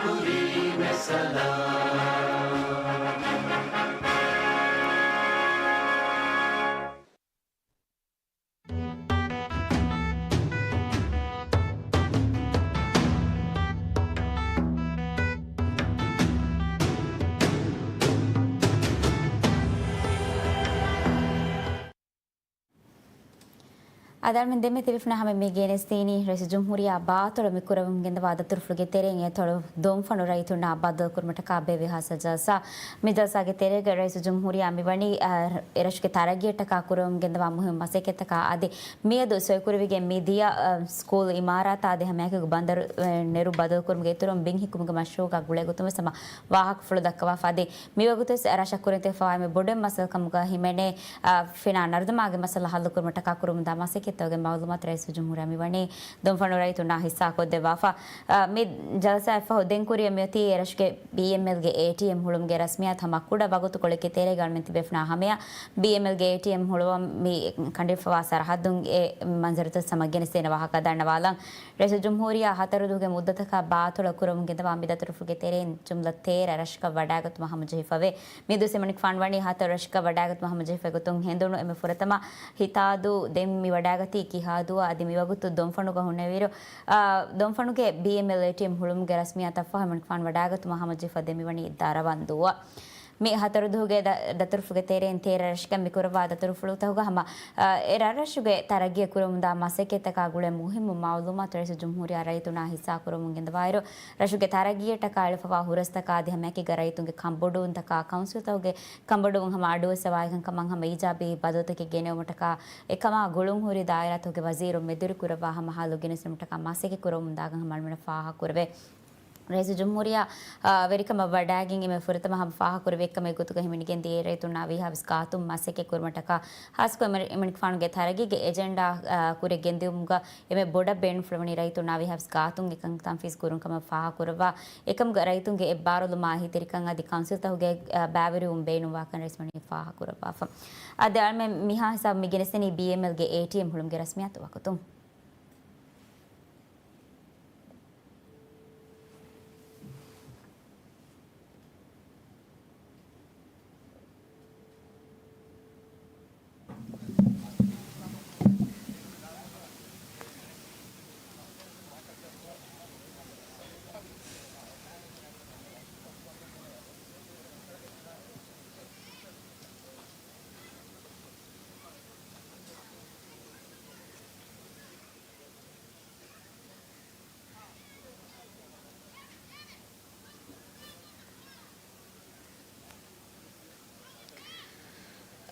ކުރީމެ ސަލާ. އަދި އަޅުމެން ދެންމެ ތިބިފުނާ ހަމަ މި ގެނެސްދީނީ ރައީސުލްޖުމްހޫރިއްޔާ ބާތޮޅު މި ކުރަމުން ގެންދަވާ ދަތުރުފުޅުގެ ތެރެއިން އެތޮޅު ދޮންފަނު ރައްޔިތުންނާ ބައްދަލުކުރުމަށްޓަކާ ބޭއްވި ހާއްސަ ޖަލްސާ. މި ޖަލްސާގެ ތެރޭގަ ރައީސުލްޖުމްހޫރިއްޔާ މިވަނީ، އަ، އެރަށުގެ ތަރައްގީއަށްޓަކާ ކުރަމުން ގެންދަވާ މުހިންމު މަސައްކަތްތަކާ އަދި މިއަދު ސޮއިކުރެވިގެން މި ދިޔަ، އަ، ސްކޫލް އިމާރާތާ އަދި ހަމައެކަކު ބަނދަރު، އަ، ނެރު ބަދަލުކުރުމުގެ އިތުރުން ބިން ހިއްކުމުގެ މަޝްރޫޢުގަ ގުޅޭ ގޮތުން ވެސް ހަމަ ވާހަކަފުޅު ދައްކަވާފަ. އަދި މިވަގުތުވެސް ރަށަށް ކުރިން ތިބިފަވާ އެންމެ ބޮޑެއް މައްސަލަ ކަމުގަ ހިމެނޭ، އާ، ފެނާ ނަރުދަމާގެ މައްސަލަ ހައްލުކުރުމަށްޓަކާ ކުރަމުންދާ މަސައްކަތްތަކުގެ މައުލޫމާތު ރައީސުލްޖުމްހޫރިއްޔާ މިވަނީ ދޮންފަނު ރައްޔިތުންނާ ހިއްސާކޮށްދެއްވާފަ. އާ، މި ޖަލްސާ އެއްފަހު ދެން ކުރިއަށް މިއޮތީ އެރަށުގެ ބީއެމްއެލްގެ އޭޓީއެމް ހުޅުމުގެ ރަސްމިއްޔާތު ހަމަ ކުޑަ ވަގުތުކޮޅެއްގެ ތެރޭގަ އަޅުމެން ތިބޭފުނާ ހަމަޔަށް ބީއެމްއެލްގެ އޭޓީއެމް ހުޅުވަން މި ކަނޑައެޅިފަވާ ސަރަހައްދުން އެ މަންޒަރުތައް ހަމަ ގެނެސްދޭނެ ވާހަކަ ދަންނަވާލަން. ރައީސުލްޖުމްހޫރިއްޔާ ހަތަރު ދުވަހުގެ މުއްދަތަކާ ބާތޮޅަށް ކުރަމުން ގެންދަވާ މި ދަތުރުފުޅުގެ ތެރެއިން ޖުމްލަ ތޭރަ ރަށަކަށް ވަޑައިގަތުމަށް ހަމަޖެހިފަވޭ. މި ދުވަސް އެމަނިކުފާނު ވަނީ ހަތަރު ރަށަކަށް ވަޑައިގަތުމަށް ހަމަޖެހިފައި ގޮތުން ހެނދުނު އެންމެ ފުރަތަމަ ހިތާދޫ ދެން މި ވަޑައިގަތީ ކިހާދޫއަށް އަދި މިވަގުތު ދޮންފަނުގަ ހުންނެވިއިރު، އާ، ދޮންފަނުގެ ބީއެމްއެލް އޭޓީއެމް ހުޅުމުގެ ރަސްމިއްޔާތު އެއްފަހު އެމަނިކުފާނު ވަޑައިގަތުމަށް ހަމަޖެހިފަ ދެން މިވަނީ ދަރަވަންދޫއަށް. މި ހަތަރު ދުވަހުގެ ދަ-، ދަތުރުފުޅުގެ ތެރެއިން ތޭރަ ރަށަކަށް މި ކުރައްވާ ދަތުރުފުޅުތަކުގަ ހަމަ، އާ، އެ ރަށްރަށުގެ ތަރައްގީއަށް ކުރަމުންދާ މަސައްކަތްތަކާ ގުޅޭ މުހިއްމު މައުލޫމާތު ރައީސުލްޖުމްހޫރިއްޔާ ރައްޔިތުންނާ ހިއްސާކުރަމުން ގެންދަވާއިރު، ރަށުގެ ތަރައްގީއަށްޓަކާ އެޅިފަވާ ހުރަސްތަކާ އަދި ހަމައެކީގަ ރައްޔިތުންގެ ކަންބޮޑުވުންތަކާ ކައުންސިލްތަކުގެ ކަންބޮޑުވުން ހަމަ އަޑުއެއްސަވާ އެކަންކަމަށް ހަމަ އީޖާބީ ބަދަލުތަކެއް ގެނެވުމަށްޓަކާ އެކަމާ ގުޅުންހުރި ދާއިރާތަކުގެ ވަޒީރުން މެދުވެރިކުރައްވާ ހަމަ ހައްލު ގެނެސްދިނުމަށްޓަކާ މަސައްކަތް ކުރަމުންދާކަން ހަމަ އަޅުމެންނަށް ފާހަގަކުރެވޭ. ރައީސުލްޖުމްހޫރިއްޔާ، އާ، ވެރިކަމަށް ވަޑައިގެން އެންމެ ފުރަތަމަ ހަމަ ފާހަގަކުރެވި އެއްކަމެއް ގޮތުގަ ހިމެނިގެން ދިޔައީ ރައްޔިތުންނާ ވީހާވެސް ގާތުން މަސައްކަތް ކުރުމަށްޓަކާ ހާއްސަކޮށް އެމަ-، އެމަނިކުފާނުގެ ތަރައްގީގެ އެޖެންޑާ، އާ، ކުރިއަށް ގެންދިއުމުގަ އެންމެ ބޮޑަށް ބޭނުންފުޅުވަނީ ރައްޔިތުންނާ ވީހާވެސް ގާތުން އެކަން ތަންފީޒު ކުރުން ކަމަށް ފާހަގަކުރައްވާ، އެކަމުގަ ރައްޔިތުންގެ އެއްބާރުލުމާ އެހީތެރިކަން އަދި ކައުންސިލްތަކުގެ، އާ، ބައިވެރިވުން ބޭނުންވާކަން ރައީސް ވަނީ ފާހަގަކުރައްވާފަ. އަދި އަޅުމެން މިހާ ހިސާބު މި ގެނެސްދެނީ ބީއެމްއެލްގެ އޭޓީއެމް ހުޅުމުގެ ރަސްމިއްޔާތު ވަގުތު.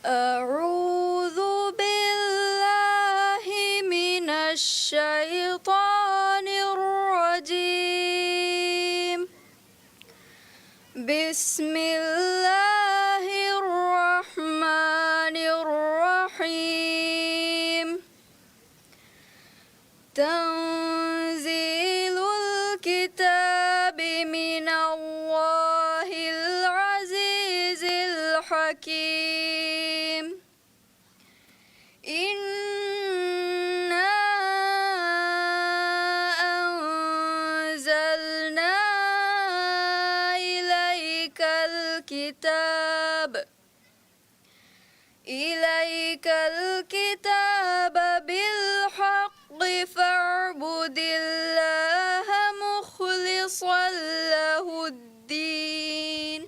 أعوذ بالله من الشيطان الرجيم. بسم الله الرحمن الرحيم. تنزيل الكتاب من الله العزيز الحكيم. إنا أنزلنا إليك الكتاب إليك الكتاب بالحق فاعبد الله مخلصا له الدين.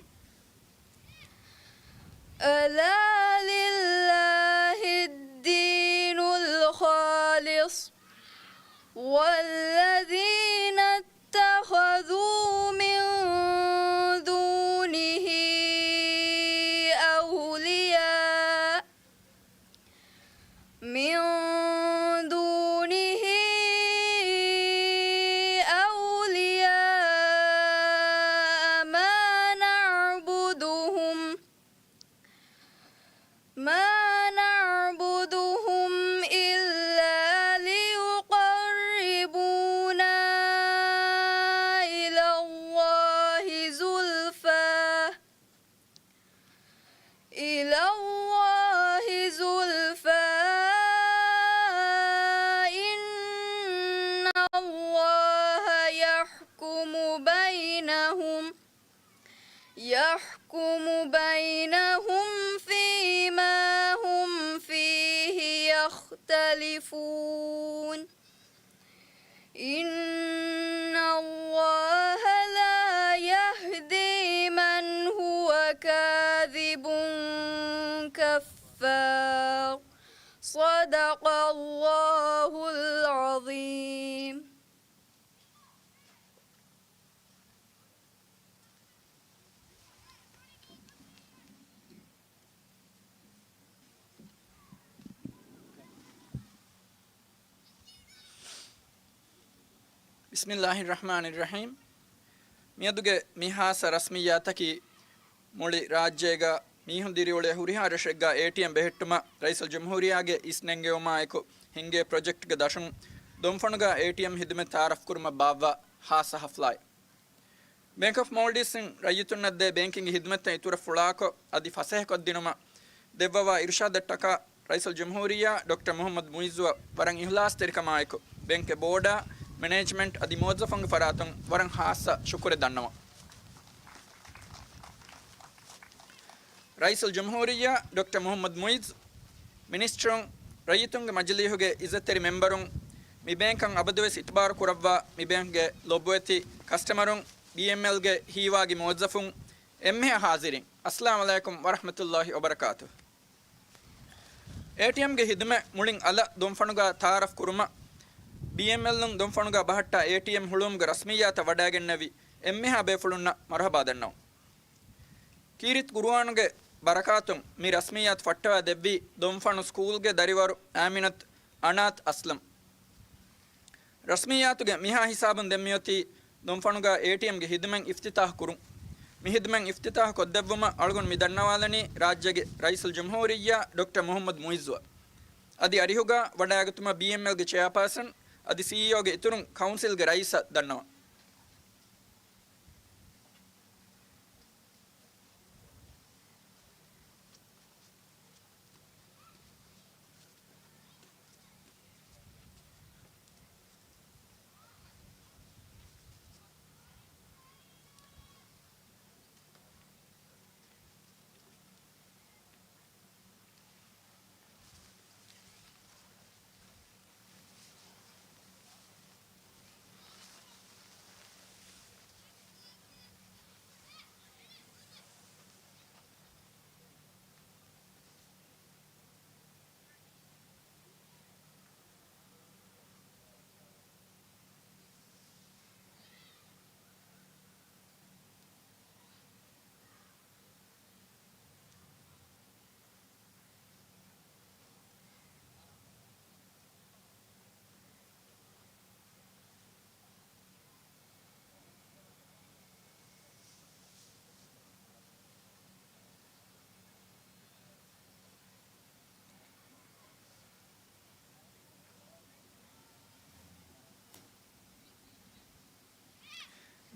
ألا لله الدين الخالص والذين اتخذوا من دونه أولياء من دونه يحكم بينهم فيما هم فيه يختلفون. إن الله لا يهدي من هو كاذب كفار. صدق الله العظيم. بسم الله الرحمن الرحيم. މިއަދުގެ މި ހާއްސަ ރަސްމިއްޔާތަކީ މުޅި ރާއްޖޭގަ މީހުން ދިރިއުޅޭ ހުރިހާ ރަށެއްގަ އޭޓީއެމް ބެހެއްޓުމަށް ރައީސުލްޖުމްހޫރިއްޔާގެ އިސް ނެންގެވުމާއެކު ހިންގޭ ޕްރޮޖެކްޓްގެ ދަށުން ދޮންފަނުގަ އޭޓީއެމް ހިދުމަތް ތައާރަފް ކުރުމަށް ބާއްވާ ހާއްސަ ހަފްލާއެއް. ބޭންކް އޮފް މޯލްޑިވްސްއިން ރައްޔިތުންނަށް ދޭ ބޭންކިންގ ހިދުމަތްތައް އިތުރަށް ފުޅާކޮށް، އަދި ފަސޭހަކޮށްދިނުމަށް ދެއްވަވާ އިރުޝާދަށްޓަކާ ރައީސުލްޖުމްހޫރިއްޔާ ޑޮކްޓަރ މުހައްމަދު މުއިއްޒުއަށް ވަރަށް އިހްލާސްތެރިކަމާއެކު، ބޭންކްގެ ބޯޑާ، މެނޭޖްމަންޓް އަދި މުވައްޒަފުންގެ ފަރާތުން ވަރަށް ހާއްސަ ޝުކުރެއް ދަންނަވަން. ރައީސުލްޖުމްހޫރިއްޔާ ޑޮކްޓަރ މުހައްމަދު މުއިއްޒު، މިނިސްޓަރުން، ރައްޔިތުންގެ މަޖިލީހުގެ އިއްޒަތްތެރި މެމްބަރުން، މި ބޭންކަށް އަބަދުވެސް އިތުބާރު ކުރައްވާ މި ބޭންކްގެ ލޮބުވެތި ކަސްޓަމަރުން، ބީއެމްއެލްގެ ހީވާގި މުވައްޒަފުން، އެންމެހާ ހާޒިރީން، އައްސަލާމު ޢަލައިކުމް ވަރަޙްމަތުﷲި ވަބަރަކާތުހު. އޭޓީއެމްގެ ހިދުމަތް މުޅިން އަލަށް ދޮންފަނުގަ ތައާރަފް ކުރުމަށް، ބީއެމްއެލުން ދޮންފަނުގަ ބަހައްޓާ އޭޓީއެމް ހުޅުވުމުގެ ރަސްމިއްޔާތަށް ވަޑައިގެންނެވި އެންމެހާ ބޭފުޅުންނަށް މަރުޙަބާ ދަންނަވަން. ކީރިތި ޤުރުއާނުގެ ބަރަކާތުން މި ރަސްމިއްޔާތު ފައްޓަވާ ދެއްވީ ދޮންފަނު ސްކޫލްގެ ދަރިވަރު އާމިނަތު އަނާތު އަސްލަމް. ރަސްމިއްޔާތުގެ މިހާ ހިސާބުން ދެން މިއޮތީ ދޮންފަނުގަ އޭޓީއެމްގެ ހިދުމަތް އިފްތިތާޙު ކުރުން. މި ހިދުމަތް އިފްތިތާޙު ކޮށްދެއްވުމަށް އަޅުގަނޑު މި ދަންނަވާލަނީ ރާއްޖޭގެ ރައީސުލްޖުމްހޫރިއްޔާ ޑޮކްޓަރ މުޙައްމަދު މުޢިއްޒުއަށް. އަދި އަރިހުގަ ވަޑައިގަތުމަށް ބީއެމްއެލްގެ ޗެއާޕާސަން އަދި ސީއީއޯގެ އިތުރުން ކައުންސިލްގެ ރައީސަށް ދަންނަވަން.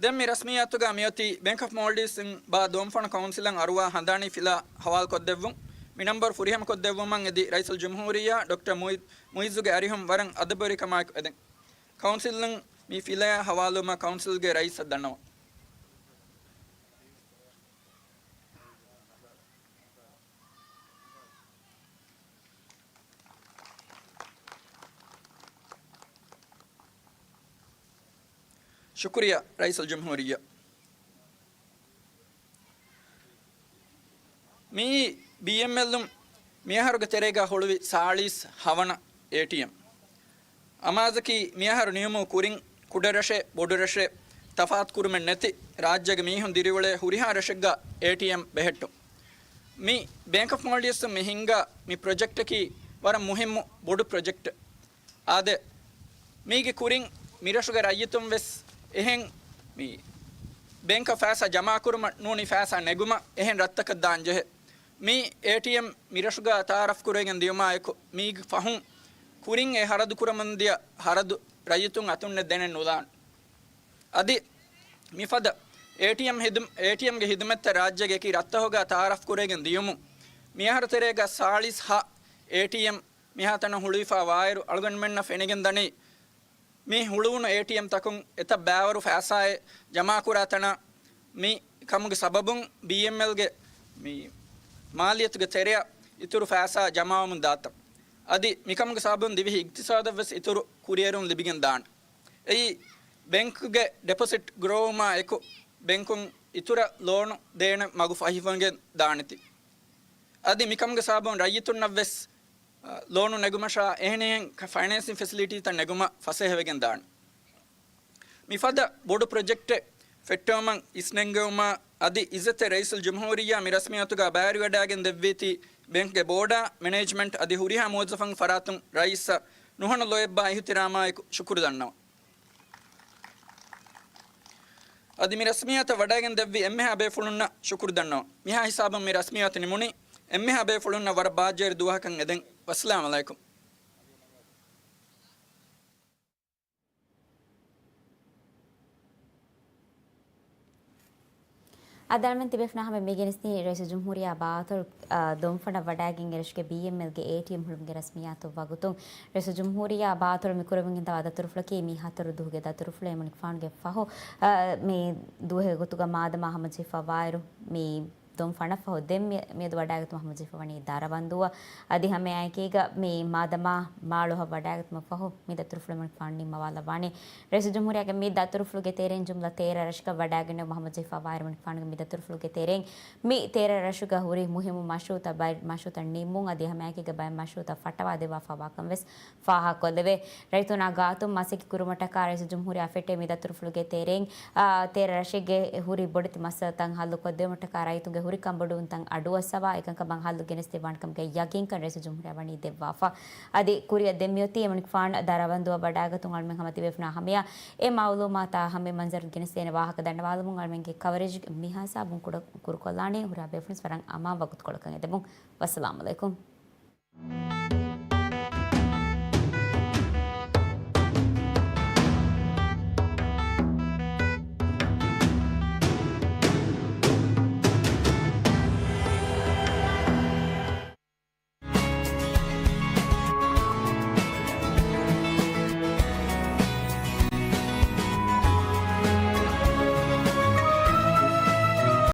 ދެން މި ރަސްމިއްޔާތުގަ މިއޮތީ ބޭންކް އޮފް މޯލްޑިވްސް އިން ބާ ދޮންފަނު ކައުންސިލަށް އަރުވާ ހަނދާނީ ފިލާ ހަވާލުކޮށްދެއްވުން. މި ނަންބަރު ފުރިހަމަކޮށްދެއްވުމަށް އެދި ރައީސުލްޖުމްހޫރިއްޔާ ޑޮކްޓަރ މުއި-، މުއިއްޒުގެ އަރިހުން ވަރަށް އަދަބުވެރިކަމާއެކު އެދެން. ކައުންސިލުން މި ފިލަޔާ ހަވާލުވުމަށް ކައުންސިލްގެ ރައީސަށް ދަންނަވަން. ޝުކުރިއްޔާ ރައީސުލްޖުމްހޫރިއްޔާ. މިއީ ބީއެމްއެލުން މިއަހަރުގެ ތެރޭގަ ހުޅުވި ސާޅީސް ހަވަނަ އޭޓީއެމް. އަމާޒަކީ މިއަހަރު ނިމުމުގެ ކުރިން ކުޑަރަށެއް ބޮޑުރަށެއް ތަފާތުކުރުމެއް ނެތި ރާއްޖޭގެ މީހުން ދިރިއުޅޭ ހުރިހާ ރަށެއްގަ އޭޓީއެމް ބެހެއްޓުން. މި ބޭންކް އޮފް މޯލްޑިވްސް މި ހިންގާ މި ޕްރޮޖެކްޓަކީ ވަރަށް މުހިއްމު ބޮޑު ޕްރޮޖެކްޓެއް. އާދެ، މީގެ ކުރިން މިރަށުގެ ރައްޔިތުން ވެސް އެހެން މި ބޭންކަށް ފައިސާ ޖަމާކުރުމަށް ނޫނީ ފައިސާ ނެގުމަށް އެހެން ރަށްތަކަށް ދާން ޖެހޭ. މި އޭޓީއެމް މިރަށުގަ ތައާރަފް ކުރެވިގެން ދިޔުމާއެކު، މީގެ ފަހުން ކުރިން އެ ހަރަދު ކުރަމުން ދިޔަ ހަރަދު ރައްޔިތުން އަތުންނެއް ދެނެއް ނުލާނެ. އަދި މިފަދަ އޭޓީއެމް ހިދުމް-، އޭޓީއެމްގެ ހިދުމަތްތައް ރާއްޖޭގެ އެކި ރަށްތަކުގަ ތައާރަފް ކުރެވިގެން ދިޔުމުން، މިއަހަރު ތެރޭގަ ސާޅީސް ހަ އޭޓީއެމް މިހާތަނަށް ހުޅުވިފަ ވާއިރު، އަޅުގަނޑުމެންނަށް ފެނިގެން ދަނީ، މި ހުޅުވުނު އޭޓީއެމް ތަކުން އެތައް ބައިވަރު ފައިސާއެއް ޖަމާކުރާ ތަނަށް މި ކަމުގެ ސަބަބުން ބީއެމްއެލްގެ މި މާލިޔަތުގެ ތެރެއަށް އިތުރު ފައިސާ ޖަމާވަމުން ދާތަން. އަދި މިކަމުގެ ސަބަބުން ދިވެހި އިގްތިސާދަށްވެސް އިތުރު ކުރިއެރުން ލިބިގެން ދާނެ. އެއީ ބެންކުގެ ޑެޕޮސިޓް ގްރޯވުމާ އެކު ބެންކުން އިތުރަށް ލޯނު ދޭނެ މަގު ފަހިވެގެން ދާނެތީ. އަދި މިކަމުގެ ސަބަބުން ރައްޔިތުންނަށްވެސް، އަ، ލޯނު ނެގުމަށާ އެހެނިހެން ފައިނޭންސިން ފެސިލިޓީތައް ނެގުމަށް ފަސޭހަވެގެން ދާނެ. މިފަދަ ބޮޑު ޕްރޮޖެކްޓެއް ފެއްޓެވުމަށް އިސްނެންގެވުމާ އަދި އިއްޒަތްތެރި ރައީސުލްޖުމްހޫރިއްޔާ މި ރަސްމިއްޔާތުގަ ބައިވެރިވަޑައިގެން ދެއްވީތީ ބެންކްގެ ބޯޑާ، މެނޭޖްމަންޓް އަދި ހުރިހާ މުވައްޒަފުން ފަރާތުން ރައީސަށް ނުހަނު ލޯތްބާ އިހުތިރާމާއެކު ޝުކުރު ދަންނަވަން. އަދި މި ރަސްމިއްޔާތަށް ވަޑައިގެން ދެއްވި އެންމެހާ ބޭފުޅުންނަށް ޝުކުރު ދަންނަވަން. މިހާ ހިސާބުން މި ރަސްމިއްޔާތު ނިމުނީ. އެންމެހާ ބޭފުޅުންނަށް ވަރަށް ބާއްޖަވެރި ދުވަހަކަށް އެދެން. ވައްސަލާމް އަލައިކުމް. އަދި އަޅުމެން ތިބޭފުޅުންނާ ހަމަ މި ގެނެސްދިނީ ރައީސުލްޖުމްހޫރިއްޔާ ބާއްތަޅު، އާ، ދޮންފަނަށް ވަޑައިގެން އެރަށުގެ ބީއެމްއެލްގެ އޭޓީއެމް ހުޅުވުމުގެ ރަސްމިއްޔާތު ވަގުތުން. ރައީސުލްޖުމްހޫރިއްޔާ ބާއްތަޅު މި ކުރެވިގެންދަވާ ދަތުރުފުޅަކީ މި ހަތަރު ދުވަހުގެ ދަތުރުފުޅު. އެމަނިކުފާނުގެ ފަހު، އާ، މި ދުވަހެއް ގޮތުގަ މާދަމާ ހަމަޖެހިފަ ވާއިރު މި ދޮން ފަނަށް ފަހު ދެން މި-، މިއަދު ވަޑައިގަތުމަށް ހަމަޖެހިފަ ވަނީ ދަރަވަންދޫއަށް. އަދި ހަމައެއާއެކީގަ މި މާދަމާ މާޅޮހަށް ވަޑައިގަތުމަށް ފަހު މި ދަތުރުފުޅު އެމަނިކުފާނު ނިންމަވާލައްވާނެ. ރައީސުލްޖުމްހޫރިއްޔާގެ މި ދަތުރުފުޅުގެ ތެރެއިން ޖުމްލަ ތޭރަ ރަށަކަށް ވަޑައިގެންނެވުމަށް ހަމަޖެހިފަ ވާއިރު އެމަނިކުފާނުގެ މި ދަތުރުފުޅުގެ ތެރެއިން މި ތޭރަ ރަށުގަ ހުރި މުހިއްމު މަޝްރޫއުތައް، ބައެއް މަޝްރޫއުތައް ނިންމުން އަދި ހަމައެކީގަ ބައެއް މަޝްރޫއުތައް ފައްޓަވާ ދެއްވާފަ ވާކަން ވެސް ފާހަގަކޮށްލެވޭ. ރައްޔިތުންނާ ގާތުން މަސައްކަތް ކުރުމަށްޓަކާ ރައީސުލްޖުމްހޫރިއްޔާ ފެއްޓެވި މި ދަތުރުފުޅުގެ ތެރެއިން، އާ، ތޭރަ ރަށެއްގެ ހުރި ބޮޑެތި މައްސަލަތައް ހައްލުކޮށްދެވުމަށްޓަކާ ރައްޔިތުންގެ ހުރި ކަންބޮޑުވުންތައް އަޑުއައްސަވާ، އެކަންކަމަށް ހައްލު ގެނެސްދެއްވާނެ ކަމުގެ ޔަގީންކަން ރައީސުލްޖުމްހޫރިއްޔާ ވަނީ ދެއްވާފަ. އަދި ކުރިއަށް ދެން މިއޮތީ އެމަނިކުފާނު ދަރަވަންދޫއަށް ވަޑައިގަތުން. އަޅުމެން ހަމަ ތިބޭފުޅުންނާ ހަމަޔަށް އެ މައުލޫމާތާ ހަމަ މަންޒަރު ގެނެސްދޭނެ ވާހަކަ ދަންނަވާލަމުން އަޅުމެންގެ ކަވަރޭޖް މިހާ ހިސާބުން ކުޑަ ކުރުކޮށްލާނީ. ހުރިހާ ބޭފުޅުން ވަރަށް އަމާން ވަގުތުކޮޅަކަށް އެދެމުން. ވައްސަލާމް އަލައިކުމް.